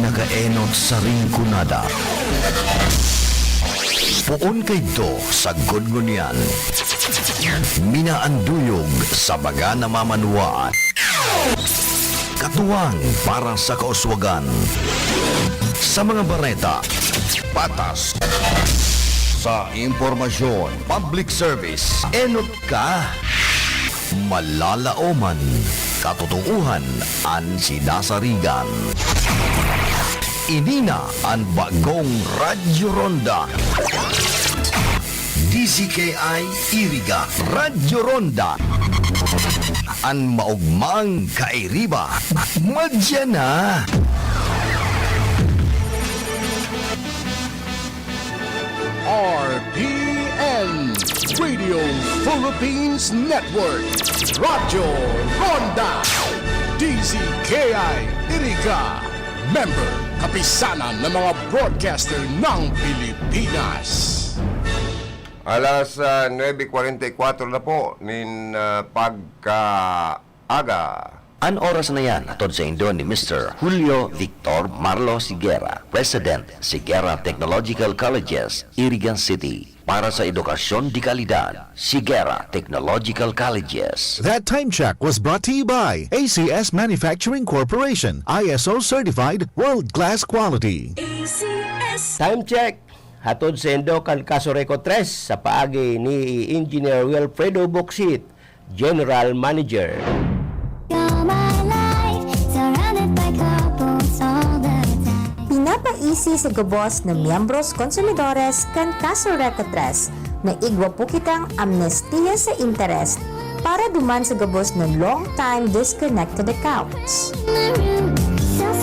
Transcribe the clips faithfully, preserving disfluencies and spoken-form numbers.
Nakaenot sa Rinconada. Poon kaidto sagkod ngunyan. Minaanduyog sa baga na mamanwaan. Katuwang para sa kauswagan. Sa mga bareta, patas. Sa impormasyon, public service, enot ka. Malalaoman, katotoohan an sinasarigan. Ini na an bagong Radyo Ronda. D Z K I Iriga, Radyo Ronda. An maogmang kairiba, madya na. R P N, Radio Philippines Network, Radyo Ronda, D Z K I Iriga, member, Kapisanan ng mga Broadcaster ng Pilipinas. Alas, ah, nuebe kwarenta y kuwatro na po nin, ah, pagkaaga. An oras na yan, hatod saindo ni Mister Julio Victor Marlo Siguera, President, Siguera Technological Colleges, Iriga City. Para sa edukasyon de kalidad, Siguera Technological Colleges. That time check was brought to you by A C S Manufacturing Corporation, I S O certified, world-class quality. A C S. Time check, hatod saindo kan Casureco tres sa paagi ni Engineer Wilfredo Boksit, General Manager. You're my life, surrounded by couples all the time. Pinapaisi sa gabos na miyembros konsumidores kan Casureco tres na igwa po kitang amnestiya sa interes para duman sa gabos na long time disconnected accounts.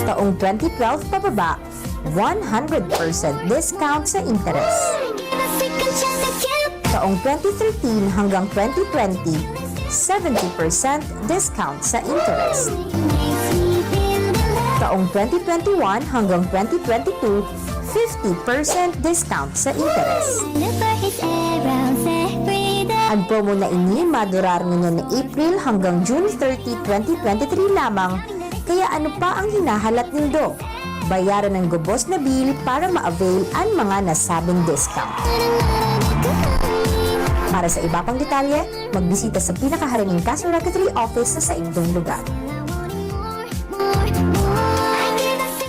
Taong twenty twelve pababa, one hundred percent discount sa interes. Taong twenty thirteen hanggang twenty twenty, seventy percent discount sa interes. Taong twenty twenty-one hanggang twenty twenty-two, fifty percent discount sa interes. An promo na ini madurar ngunyan na April hanggang June thirty, twenty twenty-three lamang, kaya ano pa ang hinahalat nindo? Bayaran ang gabos na bill para ma-avail an mga nasabing discount. Para sa iba pang detalye, magbisita sa pinakaharaning Casureco three office sa saindong lugar.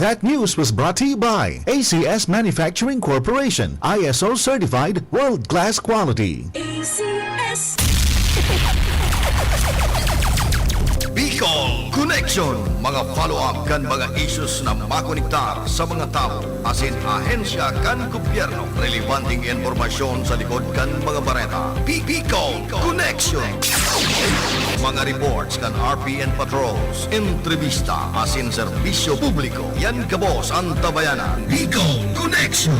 That news was brought to you by A C S Manufacturing Corporation, I S O certified, world-class quality. A C S. Bicol Connection, mga follow-up kan mga issues na makonektar sa mga tawo asin ahensya kan gobyerno. Relebanteng impormasyon sa likod kan mga bareta. Bi-, Bicol Connection. Mga reports kan R P N patrols, entrevista asin serbisyo publiko. Yan gabos an tabayanan. Bicol Connection.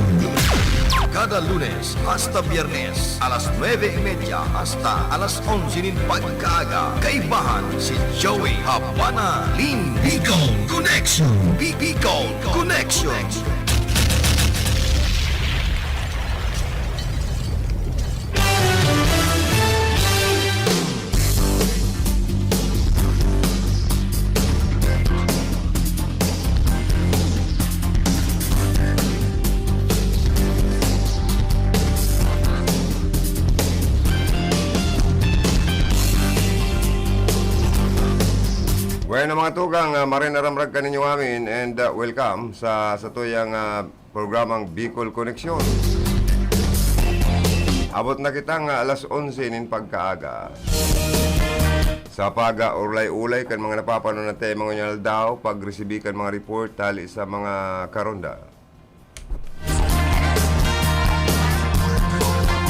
Kada Lunes hasta Biyernes, alas nuebe y media hasta alas onse nin pagkaaga. Kaibahan si Joey Habana Lin. Bicol Connection. Bi-, Bicol Connection. Bueno, mga tugang, ah, maray na ramrag kaninyo amin and, ah, welcome sa satuyang, ah, programang Bicol Connection. Abot na kita nga alas onse nin pagkaaga. Sa pag-aulay-ulay kan mga napapanon na tema ngunyan aldaw, pagresibi kan mga report hali sa mga karonda.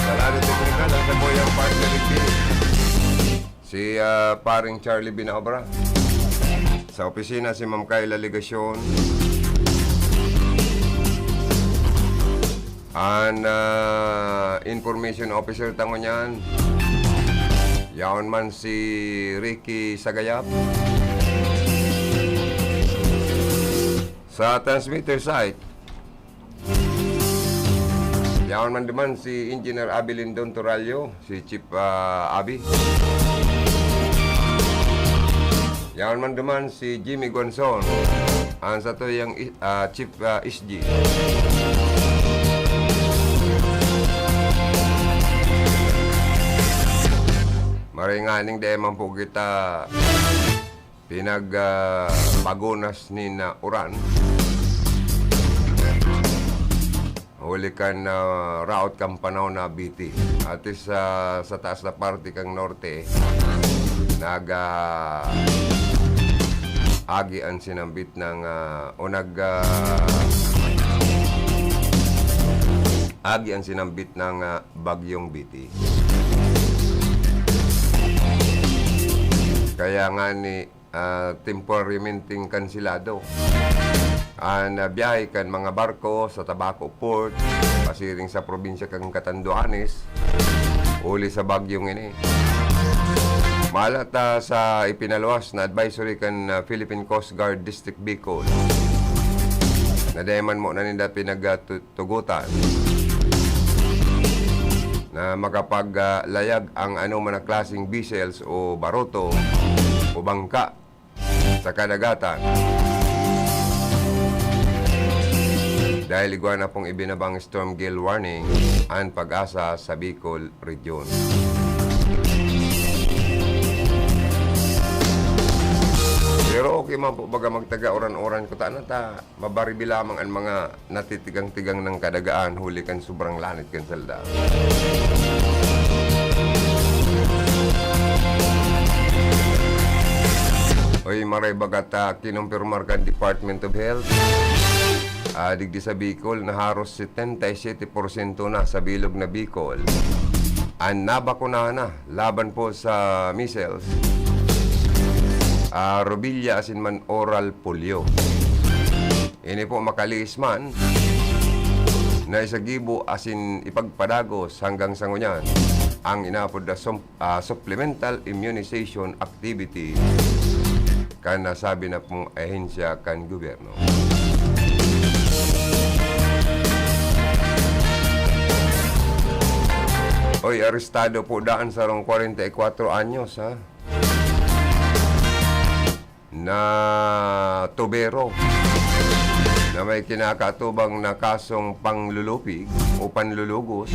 Sa lado teknikal, ang Samboyang Partner Review. Si, ah, paring Charlie Binaobra. Sa opisina, si Ma'am Kayla Legacion. An, ah, information officer ta ngunyan, yaon man si Ricky Sagayap. Sa transmitter site, yaon man duman si Engineer Abi Lindon Torallo, si Chief, ah, Abi. Yaon man duman si Jimmy Guanzon, ang satuyang i-, ah, Chief, ah, S G. Maray nganing dai man po kita pinag, ah, pagunas nin, ah, uran. Huli kan, ah, raot kan panahon na B T. At least, ah, sa taas na parte kan norte, nag, ah, agi an sinambit ng, ah, o nag, ah, agi an sinambit ng, ah, Bagyong B T. Kaya nga ni ah, temporarimenteng kanselado an, ah, biyahe kan mga barko sa Tabaco Port, pasiring sa probinsya kan Catanduanes, huli sa bagyong ini. Malat, ah, sa ipinaluwas na advisory kan, ah, Philippine Coast Guard District Bicol, na dai man mo na ninda pinagatu-, tugutan na makapag, ah, layag ang anoman na klaseng vessels o baruto o bangka sa kadagatan. Dahil igwa na pong ibinabang storm gale warning an PAGASA sa Bicol Region. Pero okay man po baga magtaga uran-uran, kuta na ta mabaribi lamang an mga natitigang-tigang ng kadagaan huli kan sobrang lanit kan salda. Oy, maray baga ta kinumpirmar kan Department of Health, ah, digdi sa Bicol na haros setenta y siete porsyento na sa bilog na Bicol an nabakunahan na laban po sa measles, ah, rubella asin man oral polio. Ini po makalihis man na isagibo asin ipagpadagos hanggang sa ngunyan ang inaapod na sum-, ah, supplemental immunization activity kan nasabi na pong ahensya kan gobyerno. Oy, arestado po daan sarong kwarenta y kwatro anyos, ha? Na tubero na may kinakatubang na kasong panglulupig o panlulugos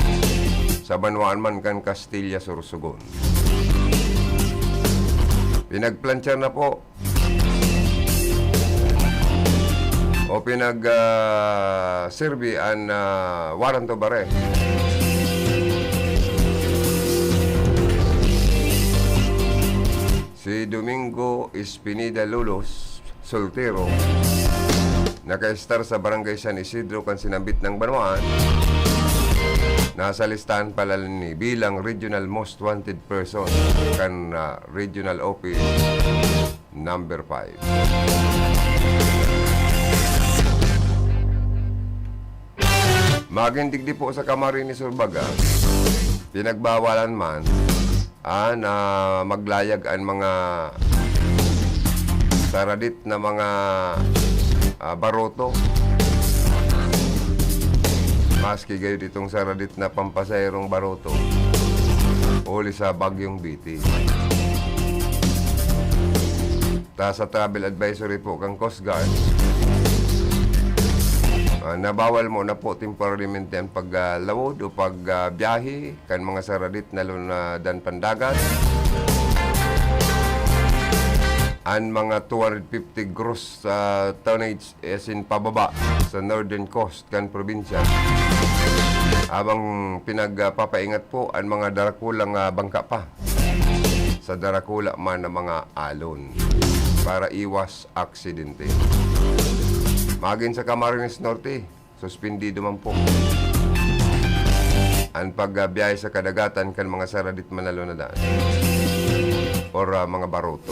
sa banwaan man kan Castilla, Sorsogon. Pinagplantsa na po o pinag, ah, serbi an, ah, warrant of arrest. Si Domingo Espineda Lulos, soltero, nakaestar sa Barangay San Isidro kan sinambit na banwaan, nasa listahan pala ni bilang Regional Most Wanted Person kan, ah, Regional Office Number five. Magin digdi po sa Camarines Sur baga, pinagbawalan man, ah, na maglayag an mga saradit na mga, ah, baroto. Maski gayon itong saradit na pampasaherong baroto, huli sa Bagyong B T. Ta sa travel advisory po kan Coast Guard, ah, nabawal mo na po temporarimente ang paglawod o pag, ah, biyahe kan mga saradit na lunadan pandagat. An mga two hundred fifty gross, ah, tonnage asin pababa sa northern coast kan probinsya. Habang pinagpapaingat po an mga darakulang, ah, bangka pa sa darakula man na mga alon para iwas aksidente. Magin sa Camarines Norte, suspendido man po an pagbiyahe sa kadagatan kan mga saradit man na lunadan or, ah, mga baroto.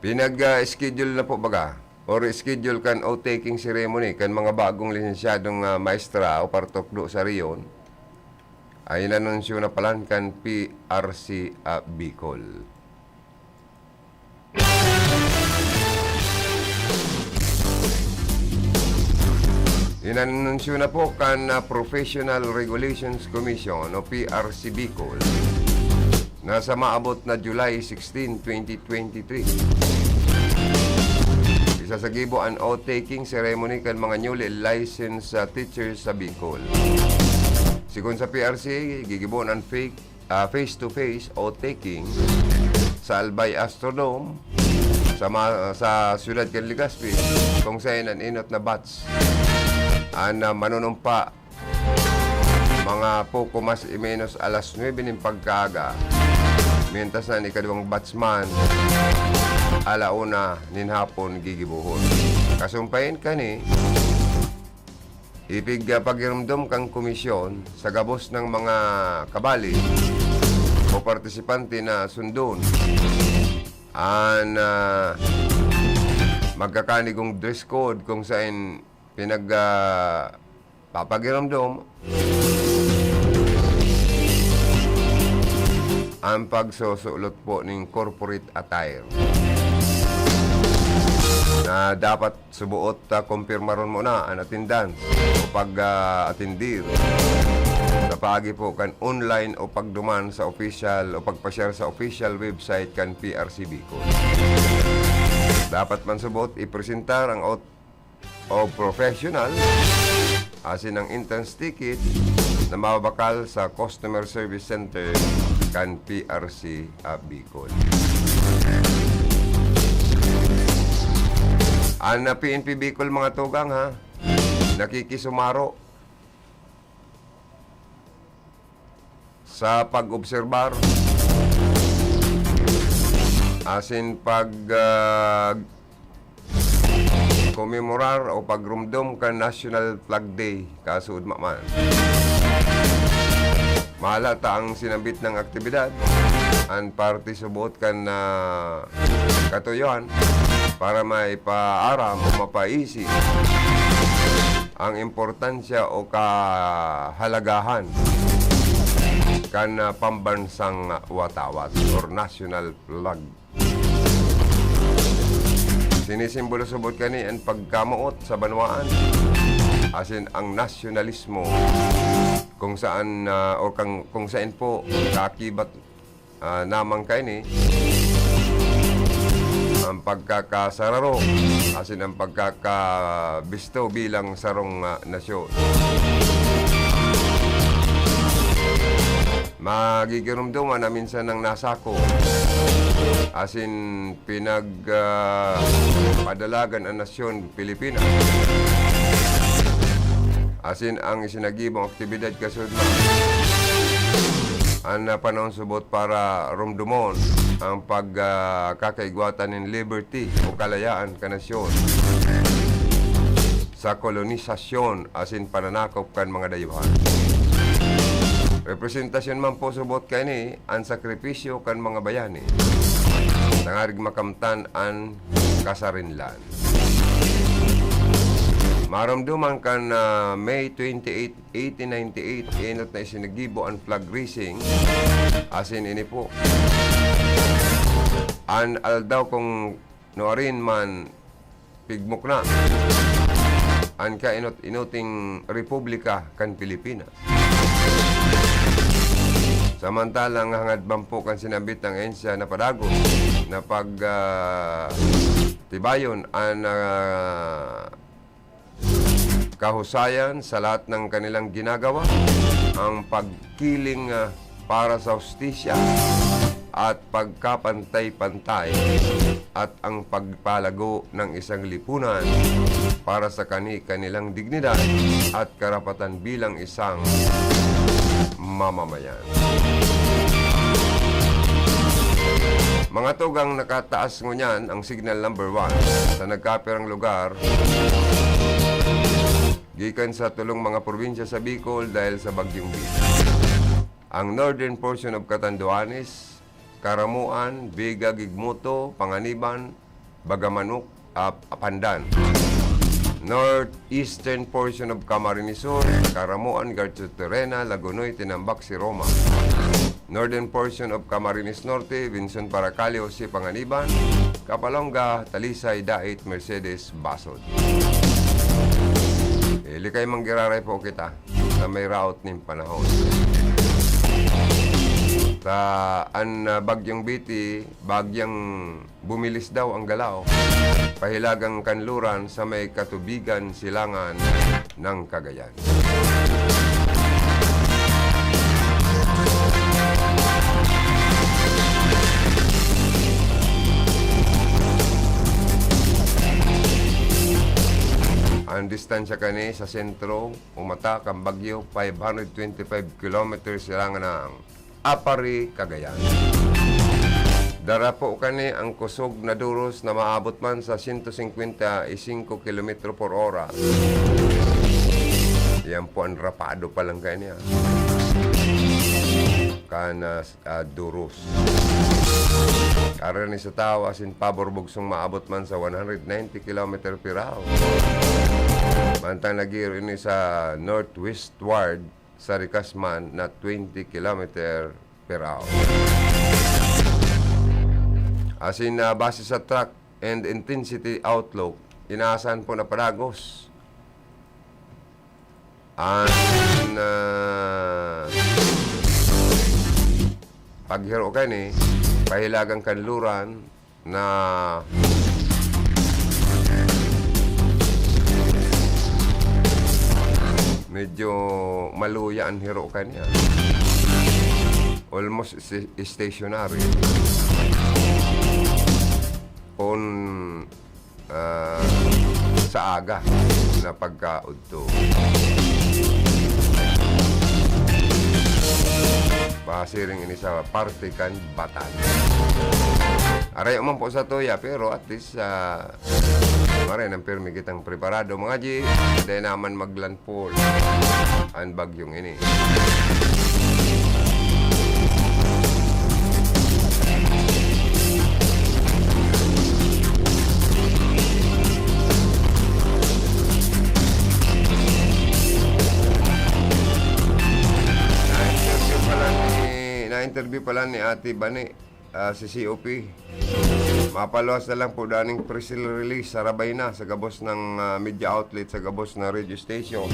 Pinag, ah, schedule na po baga or schedule kan oath-taking ceremony kan mga bagong lisensyadong, ah, maestra o partukdo sa rehiyon, ay inanunsyo na palan kan P R C, ah, Bicol. Inanunsyo na po kan, ah, Professional Regulations Commission o P R C Bicol na sa maabot na July sixteen, twenty twenty-three, isasagibo an oath-taking ceremony kan mga newly licensed, ah, teachers sa Bicol. Sigon sa P R C, gigibohon an fake, ah, face-to-face oath-taking sa Albay Astrodome sa ma-, sa siyudad kan Legazpi, kung saen an enot na batch an, ah, manunumpa mga poko mas o menos alas nuebe nin pagkaaga, mientras na an ikaduwang batch man, ala una nin hapon gigibohon. Kasumpay kani, ipig-, ah, pagiromdom kan komisyon sa gabos na mga kabali o partisipante na sundon an, ah, magkakanigong dress code kung saen pinag, ah, papagiromdom an pagsusulot po nin corporate attire na dapat suboot, ah, kumpirmaron muna an attendance o pag, ah, atendir sa paagi po kan online o pagduman sa official o pagpa-share sa official website kan P R C Bicol. Dapat man suboot ipresentar ang oath of professional asin ang entrance ticket na mababakal sa Customer Service Center kan P R C, ah, Bicol. An, ah, P N P Bicol, mga tugang, ha, nakikisumaro sa pag-obserbar asin pag, ah, komemorar o pagromdom kan National Flag Day, kasuodma man. Mahala ta ang sinambit na aktibidad, an parte suboot kan, ah, katuyohan para maipaaram o mapaisi ang importansya o kahalagahan kan, ah, pambansang watawat or national flag. Sinisimbolo suboot kani an pagkamoot sa banwaan asin ang nasyonalismo kung saan, ah, o kang, kung saen po kaakibat, ah, namang kaini ang pagkakasararo asin ang pagkakabisto bilang sarong, ah, nasyon. Magigiromdoman na minsan nang nasako asin pinag, ah, padalagan an nasyon Pilipinas. Asin ang isinagibong aktibidad kasuodma an, ah, panahon subot para romdomon ang pag, ah, kakaigwatan nin liberty o kalayaan kan nasyon sa kolonisasyon asin pananakop kan mga dayuhan. Representasyon man po subot kaini an sakripisyo kan mga bayani tangarig makamtan an kasarinlan. Maromdoman kan, ah, May twenty-eight, eighteen ninety-eight, enot na isinagibo an flag raising. Asin ini po an aldaw kung nuarin man pigmukna an kainot-inoting Republika kan Pilipinas. Samantalang hangad man po kan sinambit na ahensya na padagos na pag, ah, tibayon an, ah, kahusayan sa lahat ng kanilang ginagawa, ang pagkiling, ah, para sa hustisya at pagkapantay-pantay, at ang pagpalago ng isang lipunan para sa kani-kanilang dignidad at karapatan bilang isang mamamayan. Mga tugang, nakataas ngunyan ang signal number one sa nagkapirang lugar gikan sa tulong mga probinsya sa Bicol dahil sa Bagyong Bee. Ang northern portion of Catanduanes, Caramoan, Vega, Guigmuto, Panganiban, Bagamanok, ah, Pandan. Northeastern portion of Camarines Sur, Caramoan, Garchitorena, Lagonoy, Tinambac, Siroma. Northern portion of Camarines Norte, Vinson, Paracale, Jose, Panganiban, Capalonga, Talisay, Dait, Mercedes, Basod. Eh, likay manggiraray po kita sa may raot nin panahon. Sa an, ah, Bagyong Betty, bagyang bumilis daw ang galaw. Pahilagang kanluran sa may katubigan silangan ng Cagayan. Ang distansya kani sa sentro o mata kan bagyo, five hundred twenty-five kilometers silangan ng Aparri, Cagayan. Darapo kani ang kusog na duros na maabot man sa sento singkwenta y singko kilometro por ora. Yan po ang rapado pa lang kaya niya. Kan, ah, ah, duros. Karani sa tawo asin pabor bugsong maabot man sa one hundred ninety kilometer per hour. Mantang nagiro ini sa northwestward sa rikas man na twenty kilometer per hour. Asin, ah, base sa track and intensity outlook, inaasahan po na padagos. Ang, ah, paghiro kani, pahilagang kanluran na medyo maluya ang hiro kaniya. Almost sta-, stationary. Kung ah, sa aga na pagkaudto. Pasiring ini sa parte kan Batan. Aray man po sa tuya, pero at least, ah, maray nang pirmi kitang preparado. Mga G, dai naman maglan- Paul, an bagyong ini. Na-interview pala ni, na-interview pala ni Ate Bani. Ah, si C O P. Mapaluwas na lang po daning press release, sarabay na sa gabos ng, ah, media outlet, sa gabos ng radio station.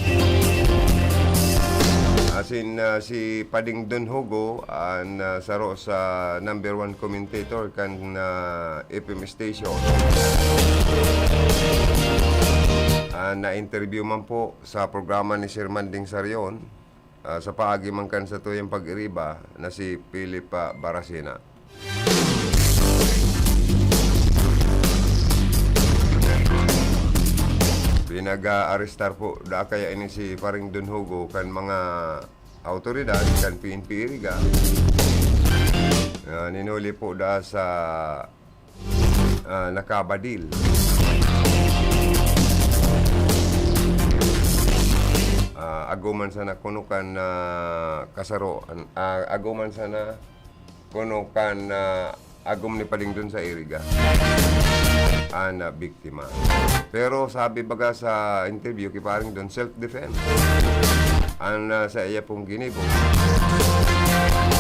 Asin, ah, si Pading Don Hugo, an, ah, saro sa number one commentator kan, ah, F M station. Ah, na-interview man po sa programa ni Sir Manding Sarion. Ah, sa paagi man kan satuyang pag-iriba na si Philip, ah, Baracena. Pinag-aarestar po da kaya ini si Paring Don Hugo kan mga awtoridad kan P N P Iriga. Ah, ninuli po da sa ah, nakabadil. Ah, agoman sana kuno kan, ah, kasaro, an-, ah, agoman sana kuno kan, ah, agom ni Pading Don sa Iriga. An, ah, biktima. Pero sabi baga sa interview ki Paring Don, self-defense. An, ah, sa iya pong ginibo.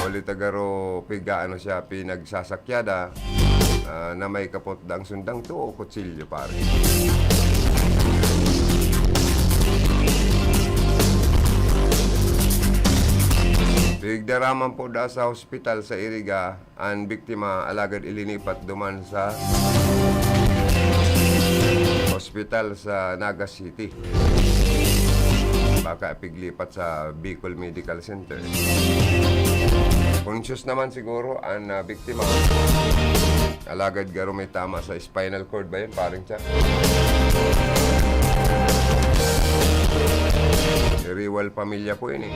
Huli ta garo piga ano siya, pinagsasakyan da, ah, na may kapot dang sundang too, kutsilyo, pare. Pigdaraman po da sa ospital sa Iriga an biktima, alagad ilinipat duman sa ospital sa Naga City. Baka piglipat sa Bicol Medical Center. Conscious naman siguro an, ah, biktima. Alagad garo may tama sa spinal cord ba yun, parang siya? Riwal pamilya po yun eh.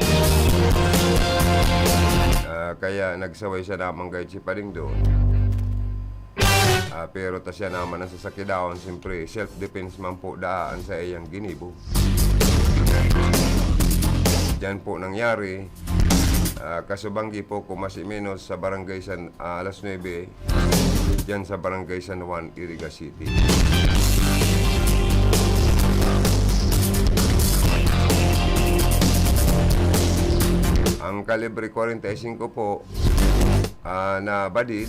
Ah, kaya nagsaway siya naman gayod si Pading Don. Ah, pero ta siya naman ang sasakidaon, siyempre, self-defense man po daan sa iyang ginibo. Diyan po nangyari, ah, kasubanggi po ko mas o menos sa barangay San, ah, alas nuebe, diyan sa barangay San Juan, Iriga City. Ang kalibre kwarenta y singko po, ah, na badil,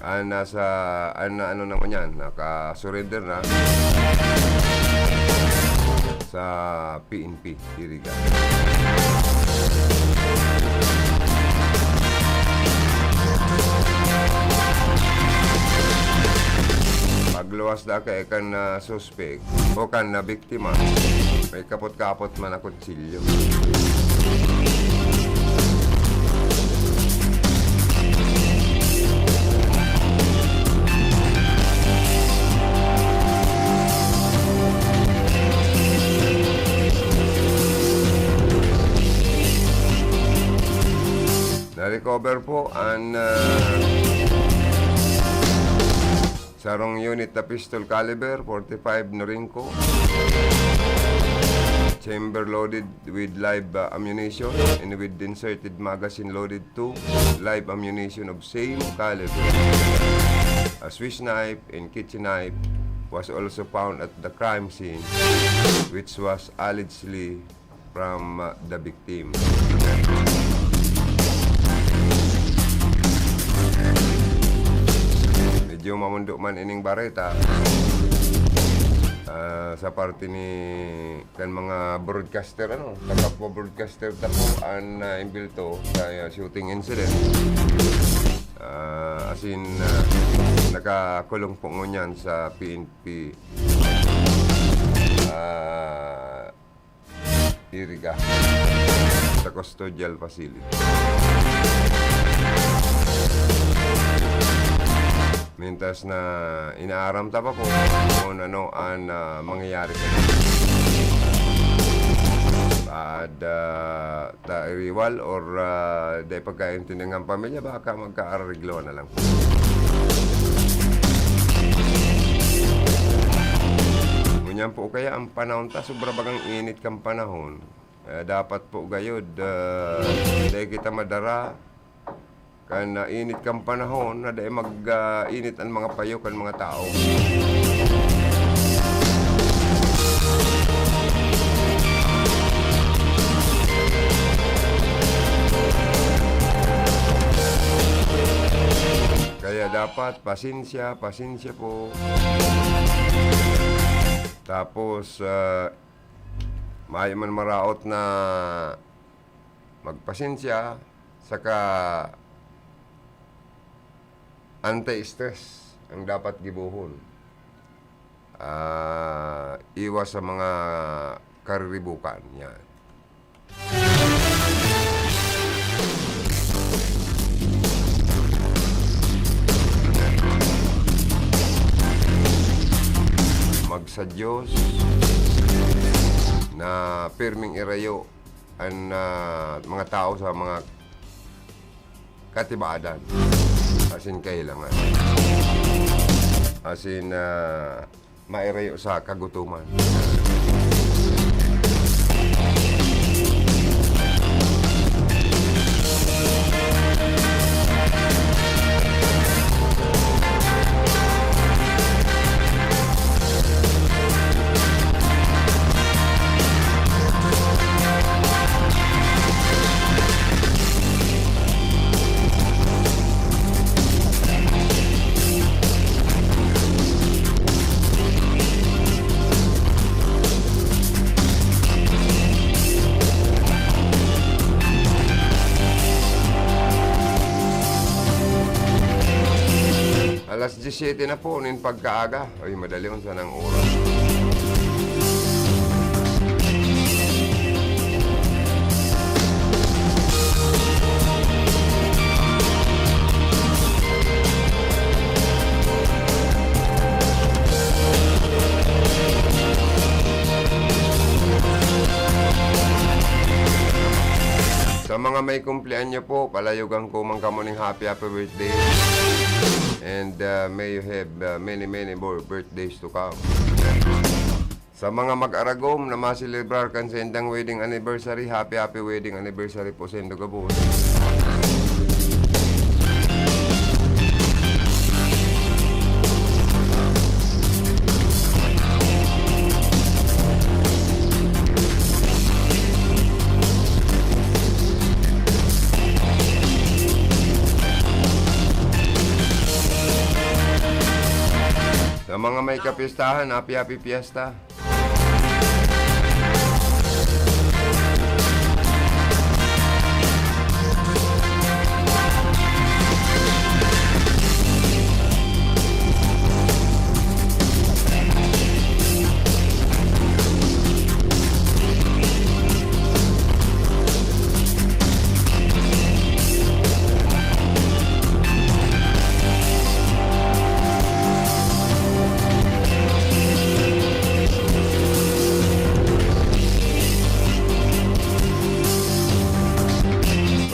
ah, nasa, ah, na ano naman yan, naka-surrender na sa P N P, Iriga. Pagluwas na kay kan, ah, suspek o kan na biktima, may kapot-kapot man na kutsilyo. Na-recover po ang, ah, sarong unit na pistol caliber forty-five Norinco, chamber loaded with live, uh, ammunition and with inserted magazine loaded to live ammunition of same caliber. A Swiss knife and kitchen knife was also found at the crime scene, which was allegedly from, uh, the victim. Medyo mamundo man ining bareta, ah, sa parte ni kan mga broadcaster, ano, kapwa-broadcaster ta po ang, ah, imbilto sa, ah, shooting incident. Ah, as in, ah, nakakulong po ngunyan sa P N P, ah, Iriga, sa custodial facility. Mientras na inaaram ta pa po kung ano ang, ah, mangyayari. Bad, ah, ta iriwal or, ah, dai pagkaintindihan ng pamilya, baka magkaareglo na lang po. Ngunyan po kaya ang panahon ta, sobra bagang init kang panahon. Eh, dapat po gayod, ah, dai kita madara kan, ah, init kan panahon na dai mag, ah, init an mga payo kan mga tao. Kaya dapat pasensya, pasensya po. Tapos, ah, mayo man maraot na magpasensya, saka anti-stress ang dapat gibohon. Ah, iwas sa mga kariribukan, yan. Magsa Diyos na pirming irayo an, ah, mga tao sa mga katibaadan. As in, kahilangan. As in, ah, mairayo sa kagutoman. Alas diyes siyete na po nin pagkaaga. Uy, madali unsan ang oras. Sa mga may kumpleanyo po, palayogan ko man kamo ning happy, happy birthday. And, uh, may you have, uh, many, many more birthdays to come. Sa mga mag-aragom na maselebrar kan saindang wedding anniversary, happy, happy wedding anniversary po saindo gabos. May kapistahan, happy, happy fiesta.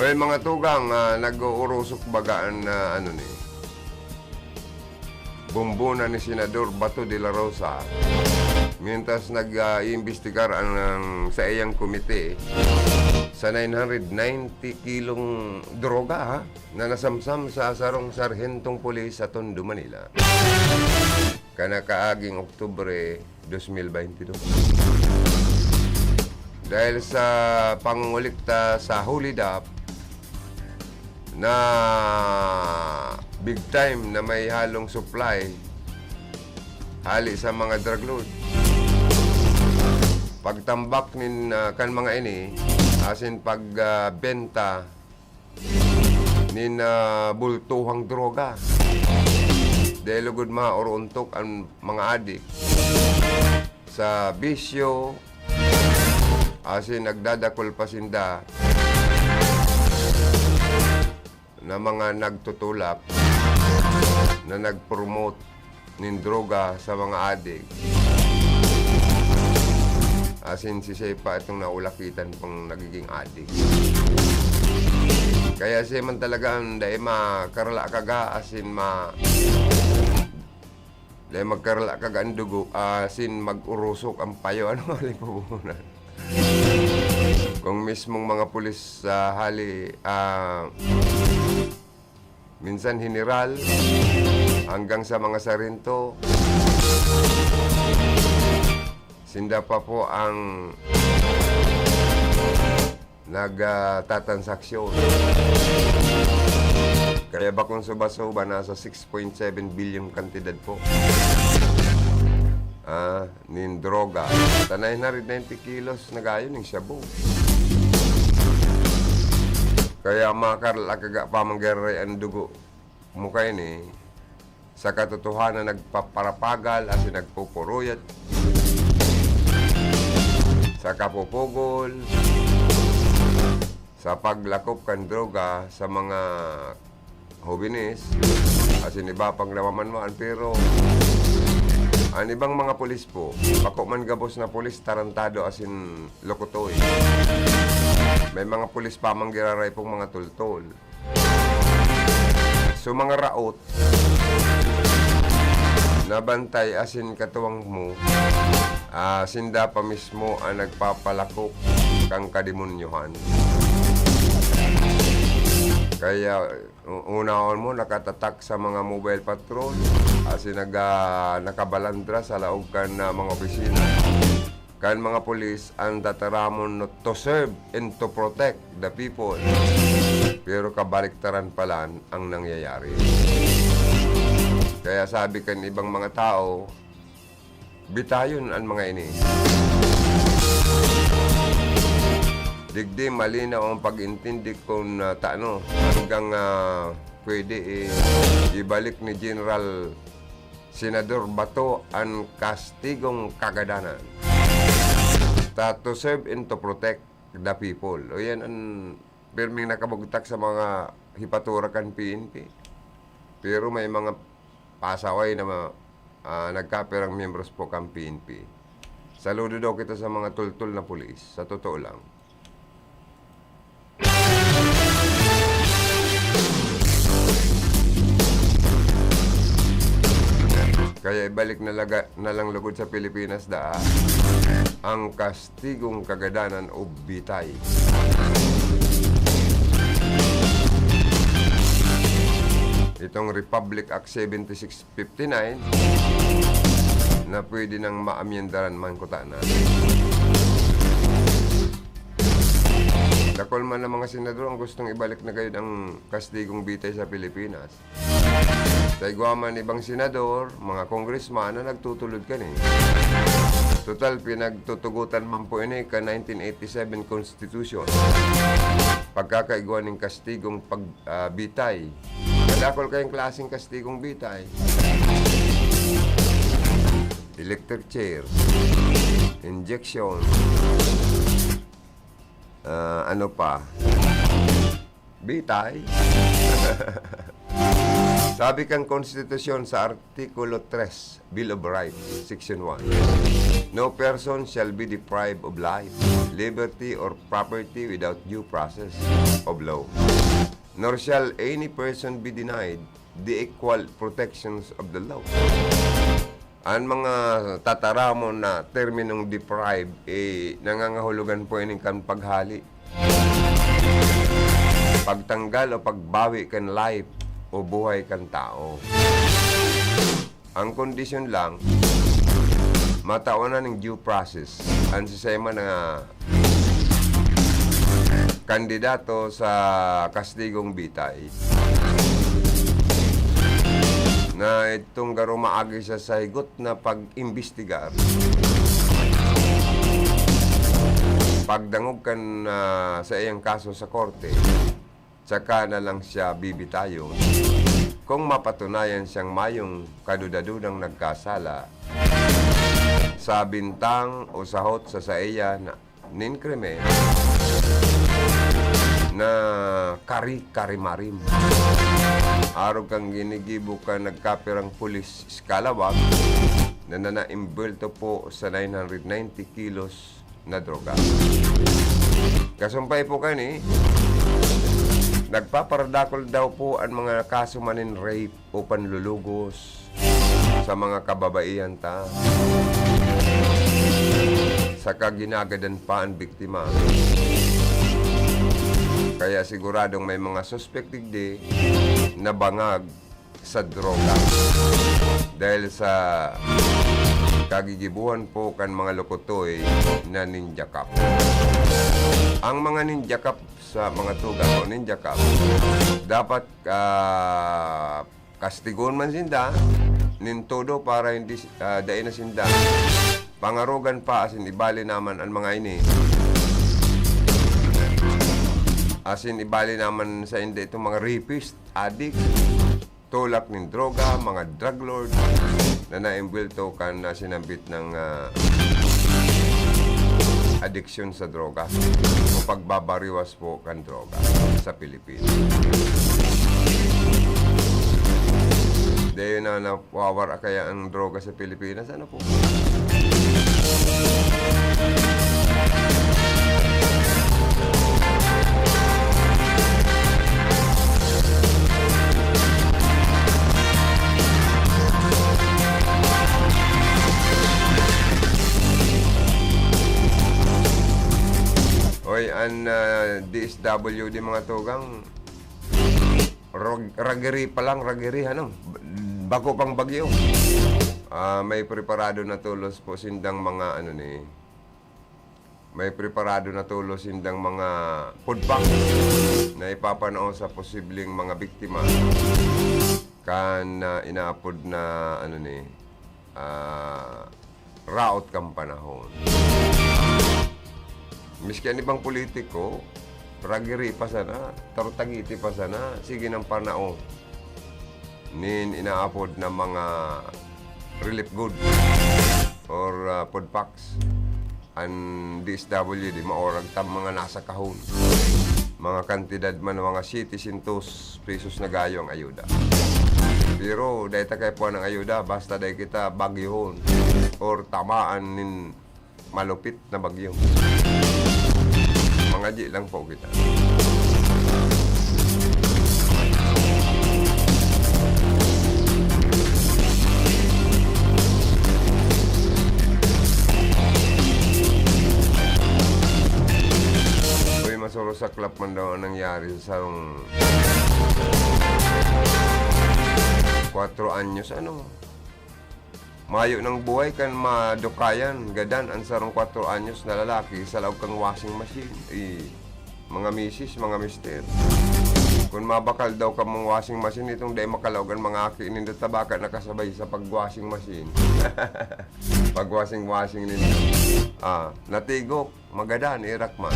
Well, mga tugang, ah, nag-uurusok baga an, ah, ano ni, bumbuna ni Senador Bato de la Rosa, mientras nag, ah, iimbestigar ang, ang saiyang komite sa nine hundred ninety kilong droga, ha, na nasamsam sa sarong sarhentong pulis sa Tondo, Manila, kan nakaaging Oktubre dos mil baynte dos. Dahil sa pangungulikta sa Holy Dap na big time na may halong supply hali sa mga drug lord. Pagtambak nin, ah, kan mga ini, asin pag, ah, benta nin, ah, bultuhang droga. Dahil lugod maorontok an mga adik sa bisyo, asin nagdadakul pa sinda na mga nagtutulak na nag-promote nin droga sa mga adik. Asin si Sepa itong naulakitan pang nagiging adik. Kaya siya man talaga ang dai makarala kaga, asin ma-, dai magkarala kaga ang dugo, asin mag-urusok ang payo. Ano nga lipunan? Kung mismong mga pulis sa hali, ah, minsan heneral, hanggang sa mga sarhento, sinda pa po ang nag, ah, tatansaksyon. Kaya bakong suba-suba, nasa six point seven billion kantidad po, ah, nin droga. Sa nine hundred ninety kilos na gayo ning shabu. Kaya makarla kaga pa manggiraray an dugo mo kaini, sa katotohanan nagpaparapagal asin nagpupuruyot sa kapupugol, sa paglakop kan droga sa mga hobenes, asin iba pang namamanwaan. Pero an ibang mga pulis po, bako man gabos na pulis, tarantado asin lokotoy. May mga pulis pa man giraray pong mga tultol. So, mga raot na bantay asin katuwang mo, ah, sinda pa mismo ang nagpapalakop kan kademonyohan. Kaya, u-, unahon mo, nakatatak sa mga mobile patrol, asin nag-, ah, nakabalandra sa laog kan, ah, mga opisina kan mga pulis an tataramon no to serve and to protect the people. Pero kabaliktaran pala ang nangyayari. Kaya sabi kan ibang mga tao, bitayon an mga ini. Digdi malinaw ang pag-intindi kun, ah, tano hanggang, ah, pwede, eh, ibalik ni General Senador Bato an kastigong kagadanan. Ta to serve and to protect the people. O yan an pirming nakabugtak sa mga hipatura kan P N P. Pero may mga pasaway na ma-, ah, nagkapirang miyembros po kan P N P. Saludo daw kita sa mga tultol na pulis, sa totoo lang. Kaya ibalik na laga-, na lang lugod sa Pilipinas daa ang kastigong kagadanan o bitay. Itong Republic Act seventy-six fifty-nine na pwede nang maamyendaran man kutana. Dakul man ang mga senador ang gustong ibalik na gayud ang kastigong bitay sa Pilipinas. Sa igwa man ibang senador, mga congressman na nagtutulod kani. Total, pinagtutugotan man po ini kan nineteen eighty-seven Constitution. Pagkakaigwa ning kastigong pag, ah, bitay. Kadakol kayong klaseng kastigong bitay. Electric chair, injection, ah, ano pa? Bitay. Sabi kan konstitusyon sa Artikulo tres, Bill of Rights, Section one, "No person shall be deprived of life, liberty, or property without due process of law, nor shall any person be denied the equal protections of the law." An mga tataramon na terminong deprive, eh, nangangahulugan po ini kan paghali, pagtanggal o pagbawi kan life o buhay kan tao. Ang kondisyon lang, matawan na ning due process an sistema na kandidato sa kastigong bitay na itong garo maagi siya sa higot na pag-imbestigar, pagdangog kan, ah, sa iyang kaso sa korte, tsaka na lang siya bibitayon kung mapatunayan siyang mayong kadudadudang nagkasala sa bintang o sahot sa saiya na nin krimen na kari-karimarim. Arog kan ginigibo kan nagkapirang pulis eskalawag na nanaimbilto po sa nine hundred ninety kilos na droga. Kasumpay po kani, nagpaparadakol daw po an mga kaso man nin rape o panlulugos sa mga kababaihan ta, saka ginagadan pa an biktima. Kaya siguradong may mga suspek digdi na bangag sa droga dahil sa kagigibuhan po kan mga lukutoy na ninja cop. Ang mga ninja cop sa mga tugang o ninja cop, dapat, ah, kastigon man sinda nin todo para hindi, ah, dai na sinda pangarogan pa asin ibali naman an mga ini. Asin ibali naman sa inda itong mga rapist, adik, tulak nin droga, mga drug lord na naimbwelto kan, ah, sinambit ng, ah, adiksyon sa droga o pagbabariwas po kan droga sa Pilipinas. Dayon na nawawara kaya ang droga sa Pilipinas? Ano po? Oy, an, ah, D S W D, mga tugang, rag-, ragiri pa lang, ragiri, ano, bako pang bagyo. Ah, may preparado na tolos po sindang mga, ano ni, may preparado na tolos sindang mga food pack na ipapanao sa posibleng mga biktima kan, ah, inaapod na, ano ni, ah, raot kan panahon. Miski an ibang politiko, ragiri pa sana, tarutagiti pa sana, sige nang panao nin inaapod na mga relief good or, ah, food packs. An D S W D, maorag ta mga nasa kahon. Mga kantidad man, mga siyete syentos pesos na gayo ang ayuda. Pero dai ta kaipuhan ang ayuda, basta dai kita bagyohon or tamaan nin malupit na bagyo. Mangadyi lang po kita. Uy, masurusaklap man daw ang nangyari sa sarong kwatro anyos, ano? Mayo nang buhay kan madukayan gadan an sarong kwatro anyos na lalaki sa laog kan washing machine. Eh, mga misis, mga mister. Kun mabakal daw kamong washing machine, itong dai makalaog an mga aki nindo ta baka nakasabay sa pag-washing machine. Pag-washing-washing nindo. Ah, natigok, magadan, irak man.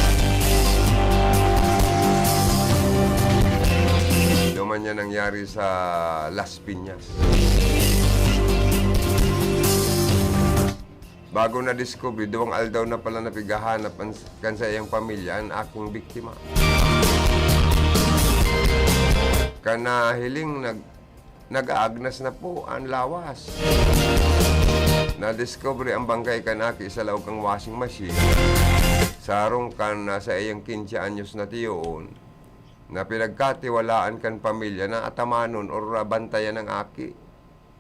Duman yan nangyari sa Las Piñas. Bago nadiskubre, duwang aldaw na pala na pighahanap an, kan saiyang pamilya an aking biktima. Kan nahiling, nag-, nag-aagnas na po an lawas. Nadiskubre ang bangkay kan aki sa laog kan washing machine. Sa harong kan, ah, saiyang quince anyos na tiyoon, na pinagkatiwalaan kan pamilya na atamanon or bantayan ng aki.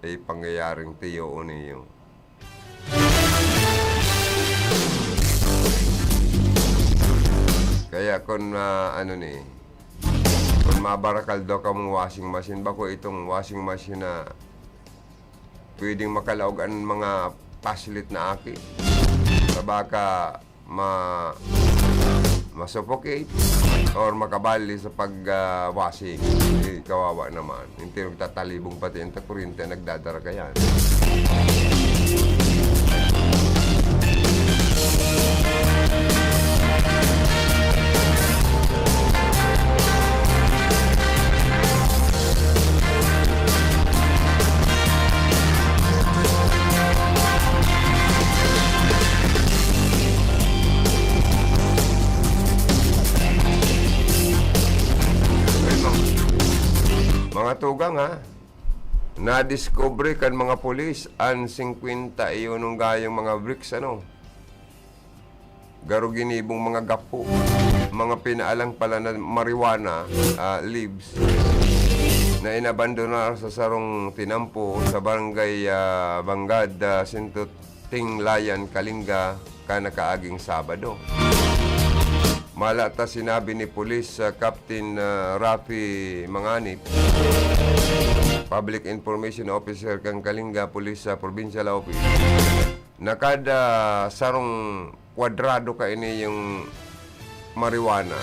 May pangyayaring tiyoon niyo. Kaya kun, ah, ano ni, kun mabarakal daw kamong washing machine, bako itong washing machine na pwedeng makalaog an mga paslit na aki. Sa baka ma-, ma-suffocate or makabali sa pag, ah, washing. Eh, kawawa naman. Yung tinagtatalibong pati yung takurinte, nagdadara ka yan. Ay, mga, mga tugang, ha? Nadiskubre kan mga pulis an singkwenta y unong gayong mga bricks, ano? Garo ginibong mga gapo, mga pinaalang pala na marijuana, ah, leaves, na inabandonar sa sarong tinampo sa barangay, ah, Bangad, ah, Sintutinglayan, Kalinga, kan nakaaging Sabado. Mala ta sinabi ni Police, ah, Captain, ah, Rafi Manganip, Public Information Officer kan Kalinga Police, ah, Provincial Office, na kada sarong kwadrado kaini yung marijuana,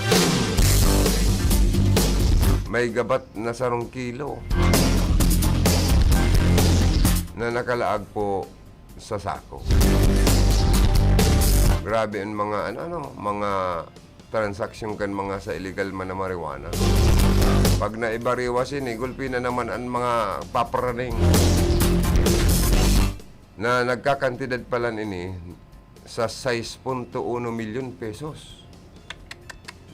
may gabat na sarong kilo na nakalaag po sa sako. Grabe ang mga, ano, ano, mga transaksyon kan mga sa illegal man na marijuana. Pag naibariwas ini, gulpi na naman ang mga papraning. Na nagkakantidad pala nini sa sais punto uno milyon pesos.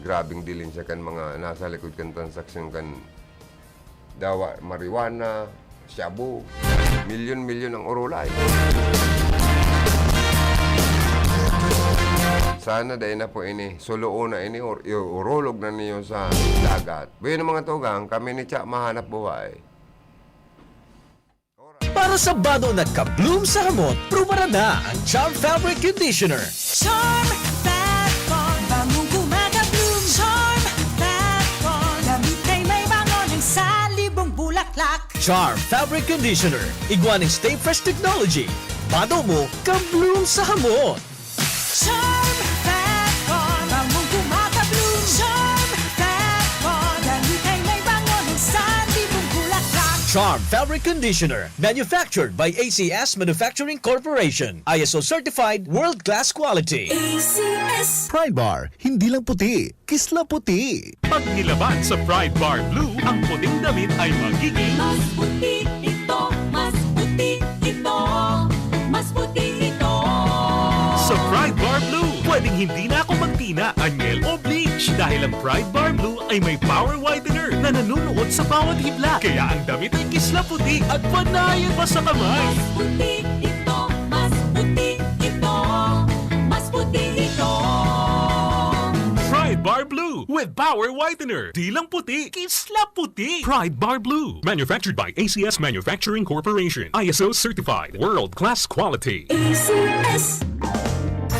Grabeng dilin siya kan mga nasa likod kan transaksyon kan dawa, marijuana, shabu. Milyon-milyon ang urulay. Sana dai na po ini, suluon na ini, or iurulog na niyo sa dagat. Bueno, mga tugang, kami ni Cha Mahanap Buhay. Para sa bado na ka-bloom sa hamot, prubaran na ang Charm Fabric Conditioner. Charm Fat Bond, bangong kumaga-bloom. Charm Fat Bond, damit ay may bango ng salibong bulaklak. Charm Fabric Conditioner, igwa ning Stay Fresh Technology. Bado mo, ka-bloom sa hamot. Charm Fat Bond, bangong kumaga-bloom. Charm Fat Bond, damit ay may bango ng salibong bulaklak. Charm Fabric Conditioner, manufactured by A C S Manufacturing Corporation. I S O certified, world class quality. A C S. Pride Bar, hindi lang puti, kislaputi. Pag nilaban sa Pride Bar Blue, ang puting damit ay magiging Mas puti ito, mas puti ito, mas puti ito. Sa Pride Bar Blue, pwedeng hindi na ako magtina, anyel o bleach dahil ang Pride Bar Blue ay may power whitener na nanunuot sa bawat hibla. Kaya ang damit ay kislaputi at panayan pa sa kamay. Mas puti ito, mas puti ito, mas puti ito. Pride Bar Blue with Power Whitener. Di lang puti, kisla puti. Pride Bar Blue. Manufactured by A C S Manufacturing Corporation. I S O certified. World class quality. A C S.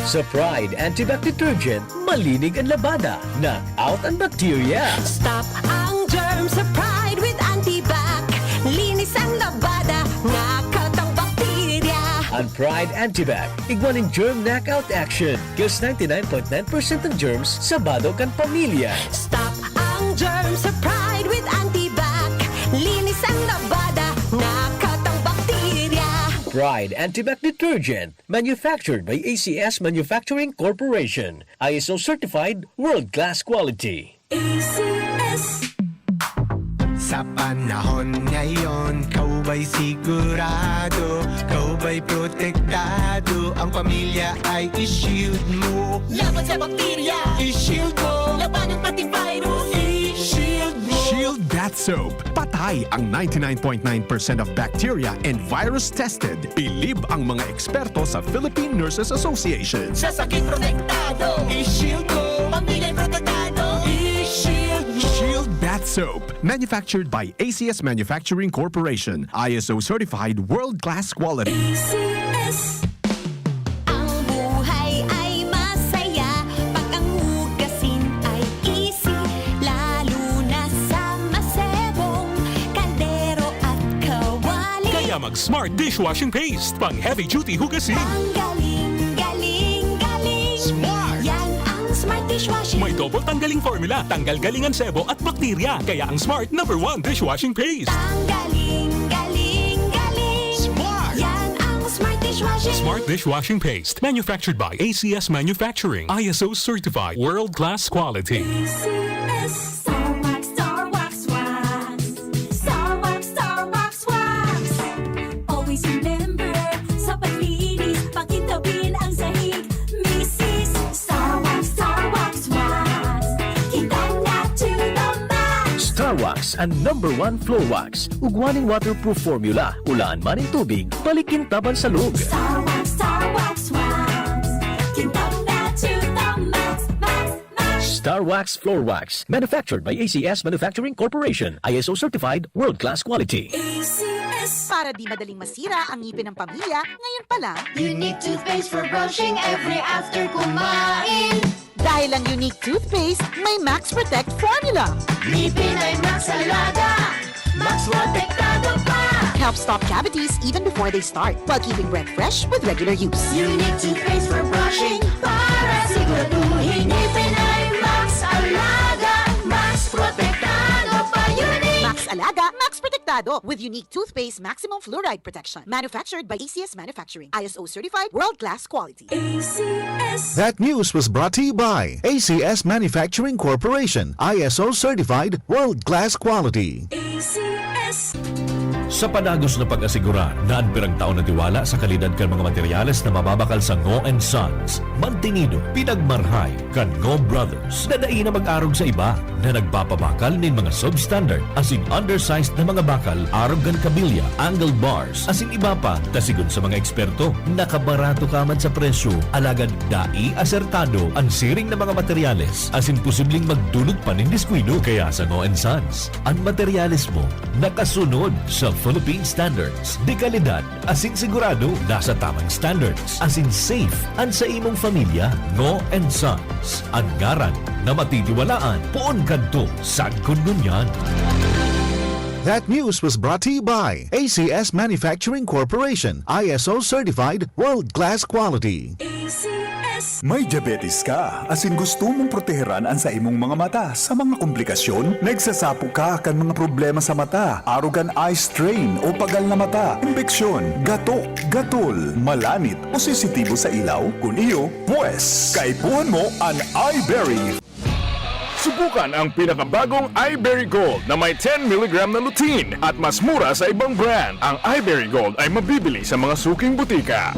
Sa Pride Antibac Detergent, malinig ang labada. Knock out ang bacteria. Stop ang germ sa Pride with Antibac. Linis ang labada, knock out ang bakterya. Ang Pride Antibac, igwa nin germ knockout action. Kills ninety-nine point nine percent ng germs sa bado kan pamilya. Stop ang germ sa Pride with Tide Antibac Detergent, manufactured by A C S Manufacturing Corporation. I S O certified, world-class quality. A C S. Sa panahon ngayon, ikaw ba'y sigurado? Ikaw ba'y protektado? Ang pamilya ay i-shield mo. Laban sa bakterya, i-shield mo. Labanan pati virus, i-shield mo. Shield Bath Soap. Patay ang ninety-nine point nine percent of bacteria and virus tested. Bilib ang mga eksperto sa Philippine Nurses Association. Sa sakit protektado, i-shield mo. Pamilya'y protektado, i-shield mo. Shield Bath Soap. Manufactured by A C S Manufacturing Corporation. I S O certified, world-class quality. A C S. Ang buhay ay masaya pag ang hugasin ay easy, lalo na sa masebong kaldero at kawali. Kaya mag-Smart Dishwashing Paste, pang heavy duty hugasin. Ang galing, galing, galing. Smart! Yan ang Smart Dishwashing. May double tanggaling formula, tanggal galing ang sebo at bakterya. Kaya ang Smart number one dishwashing paste. Ang galing, galing, galing. Smart! Yan ang Smart Dishwashing. Smart Dishwashing Paste. Manufactured by A C S Manufacturing. I S O certified. World-class quality. A C S. Star Wax, Star Wax, Wax. Star Wax, Star Wax, Wax. Always remember, sa paglinis, pakintabin ang sahig. Misis, Star Wax, Star Wax, Wax. Kintab na to the max. Star Wax, ang number one floor wax. Ugwa nin waterproof formula. Ulaan man nin tubig, balik kintaban sa log. Star Wax, Star Wax, Wax. Kintab na to the max, max, max. Star Wax Floor Wax. Manufactured by A C S Manufacturing Corporation. I S O certified, world-class quality. A C S. Para di madaling masira ang ngipin ng pamilya, ngayon pa lang. Unique toothpaste for brushing every after kumain. Dahil ang Unique Toothpaste may Max Protect Formula. Ngipin ay Max Alaga, Max Protektado pa. Helps stop cavities even before they start, while keeping breath fresh with regular use. Unique Toothpaste for brushing, para siguraduhin ngipin ay Max Alaga, Max Protektado pa. Unique! Max Alaga, Max Protektado, with Unique Toothpaste Maximum Fluoride Protection. Manufactured by A C S Manufacturing. I S O certified, world-class quality. A C S. That news was brought to you by A C S Manufacturing Corporation, I S O certified, world-class quality. A C S. Sa padagos na pag-asigurar na an pirang taon na tiwala sa kalidad kan mga materyales na mababakal sa Ngo and Sons, mantinido, pinagmarhay kan Ngo Brothers na dai na mag-arog sa iba na nagpapabakal nin mga substandard asin undersized na mga bakal arog kan kabilya, angle bars, asin iba pa, ta sigon sa mga eksperto, nakabarato ka man sa presyo, alagad dai asertado an siring na mga materyales, asin posibleng magdulot pa nin diskuido. Kaya sa Ngo and Sons, an materyales mo nakasunod sa Philippine standards de kalidad, asin sigurado nasa tamang standards, asin safe an sa imong pamilya. Ngo and Sons, an ngaran na matitiwalaan poon kadto sagkod ngunyan. That news was brought to you by A C S Manufacturing Corporation, I S O certified, world-class quality. A C S. May diabetes ka, asin gusto mong proteheran an sa imong mga mata sa mga komplikasyon? Nagsasapo ka kan mga problema sa mata, arog kan eye strain o pagal na mata, impeksyon, gatok, gatol, malanit o sensitibo sa ilaw? Kun iyo, pwes, kaipuhan mo an Eyeberry. Subukan ang pinakabagong Eyeberry Gold na may ten milligram na lutein at mas mura sa ibang brand. Ang Eyeberry Gold ay mabibili sa mga suking butika.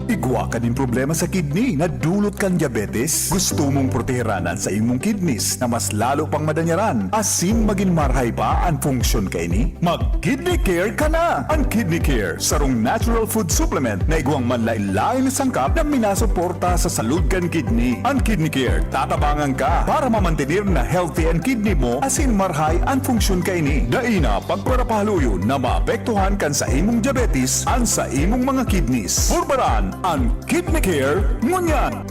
Igwa ka nin problema sa kidney na dulot kan diabetes? Gusto mong proteheran an sa imong kidneys na mas lalo pang madanyaran asin magin marhay pa an funksyon kaini? Mag-Kidney Care ka na! An Kidney Care, sarong natural food supplement na igwang manlaen-laen na sangkap na minasuporta sa salud kan kidney. An Kidney Care tatabangan ka para mamantener na healthy an kidney mo asin marhay an funksyon kaini. Dai na pagparapahaluyon na maapektuhan kan sa imong diabetes an sa imong mga kidneys. Purbaran an Kidney Care ngunyan!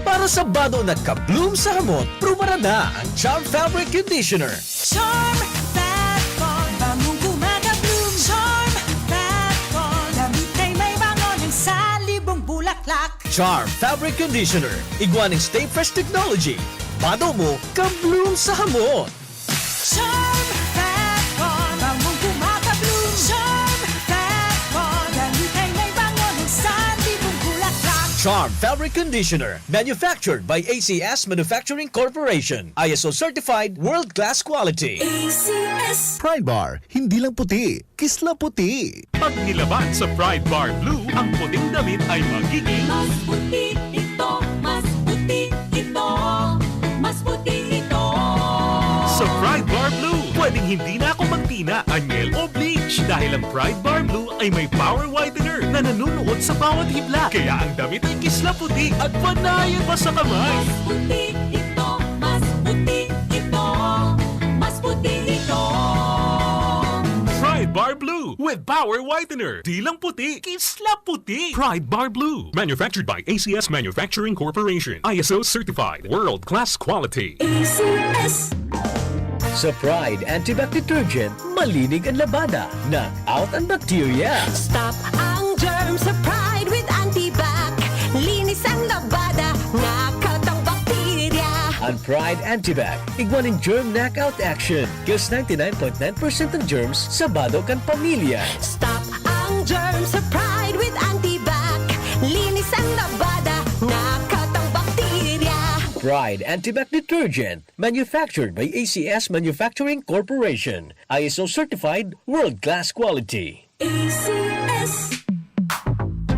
Para sa bado na ka-bloom sa hamot, prubaran na ang Charm Fabric Conditioner. Charm Fat Ball, bangong gumagabloom. Charm Fat Ball, damit ay may bango ng salibong bulaklak. Charm Fabric Conditioner, igwa nin Stay Fresh Technology. Bado mo, ka-bloom sa hamot. Charm Fat Ball, bangong Charm Fabric Conditioner, manufactured by A C S Manufacturing Corporation. I S O certified, world-class quality. A C S. Pride Bar, hindi lang puti, kisla puti. Pag nilaban sa Pride Bar Blue, ang puting damit ay magiging Mas puti ito, mas puti ito, mas puti ito. Sa Pride Bar Blue, pwedeng hindi na ako magtina, anyel o bleach dahil ang Pride Bar Blue ay may power whitener na nanunuot sa bawat hibla. Kaya ang damit ay kisla puti at panayan pa sa kamay. Mas puti ito, mas puti ito, mas puti ito. Pride Bar Blue with power whitener. Di lang puti, kisla puti. Pride Bar Blue. Manufactured by A C S Manufacturing Corporation. I S O certified. World class quality. A C S. Sa Pride Antibac Detergent, malinig ang labada. Knock out ang bakterya. Stop ang germ sa Pride with Antibac. Linis ang labada, knock out ang bakterya. Ang Pride Antibac, igwa nin germ knockout action. Kills ninety-nine point nine percent ng germs sa bado kan pamilya. Stop ang germ sa Pride with Antibac. Linis ang labada, knock out ang bakterya. Pride Antibac Detergent. Manufactured by A C S Manufacturing Corporation. I S O certified, world-class quality. A C S.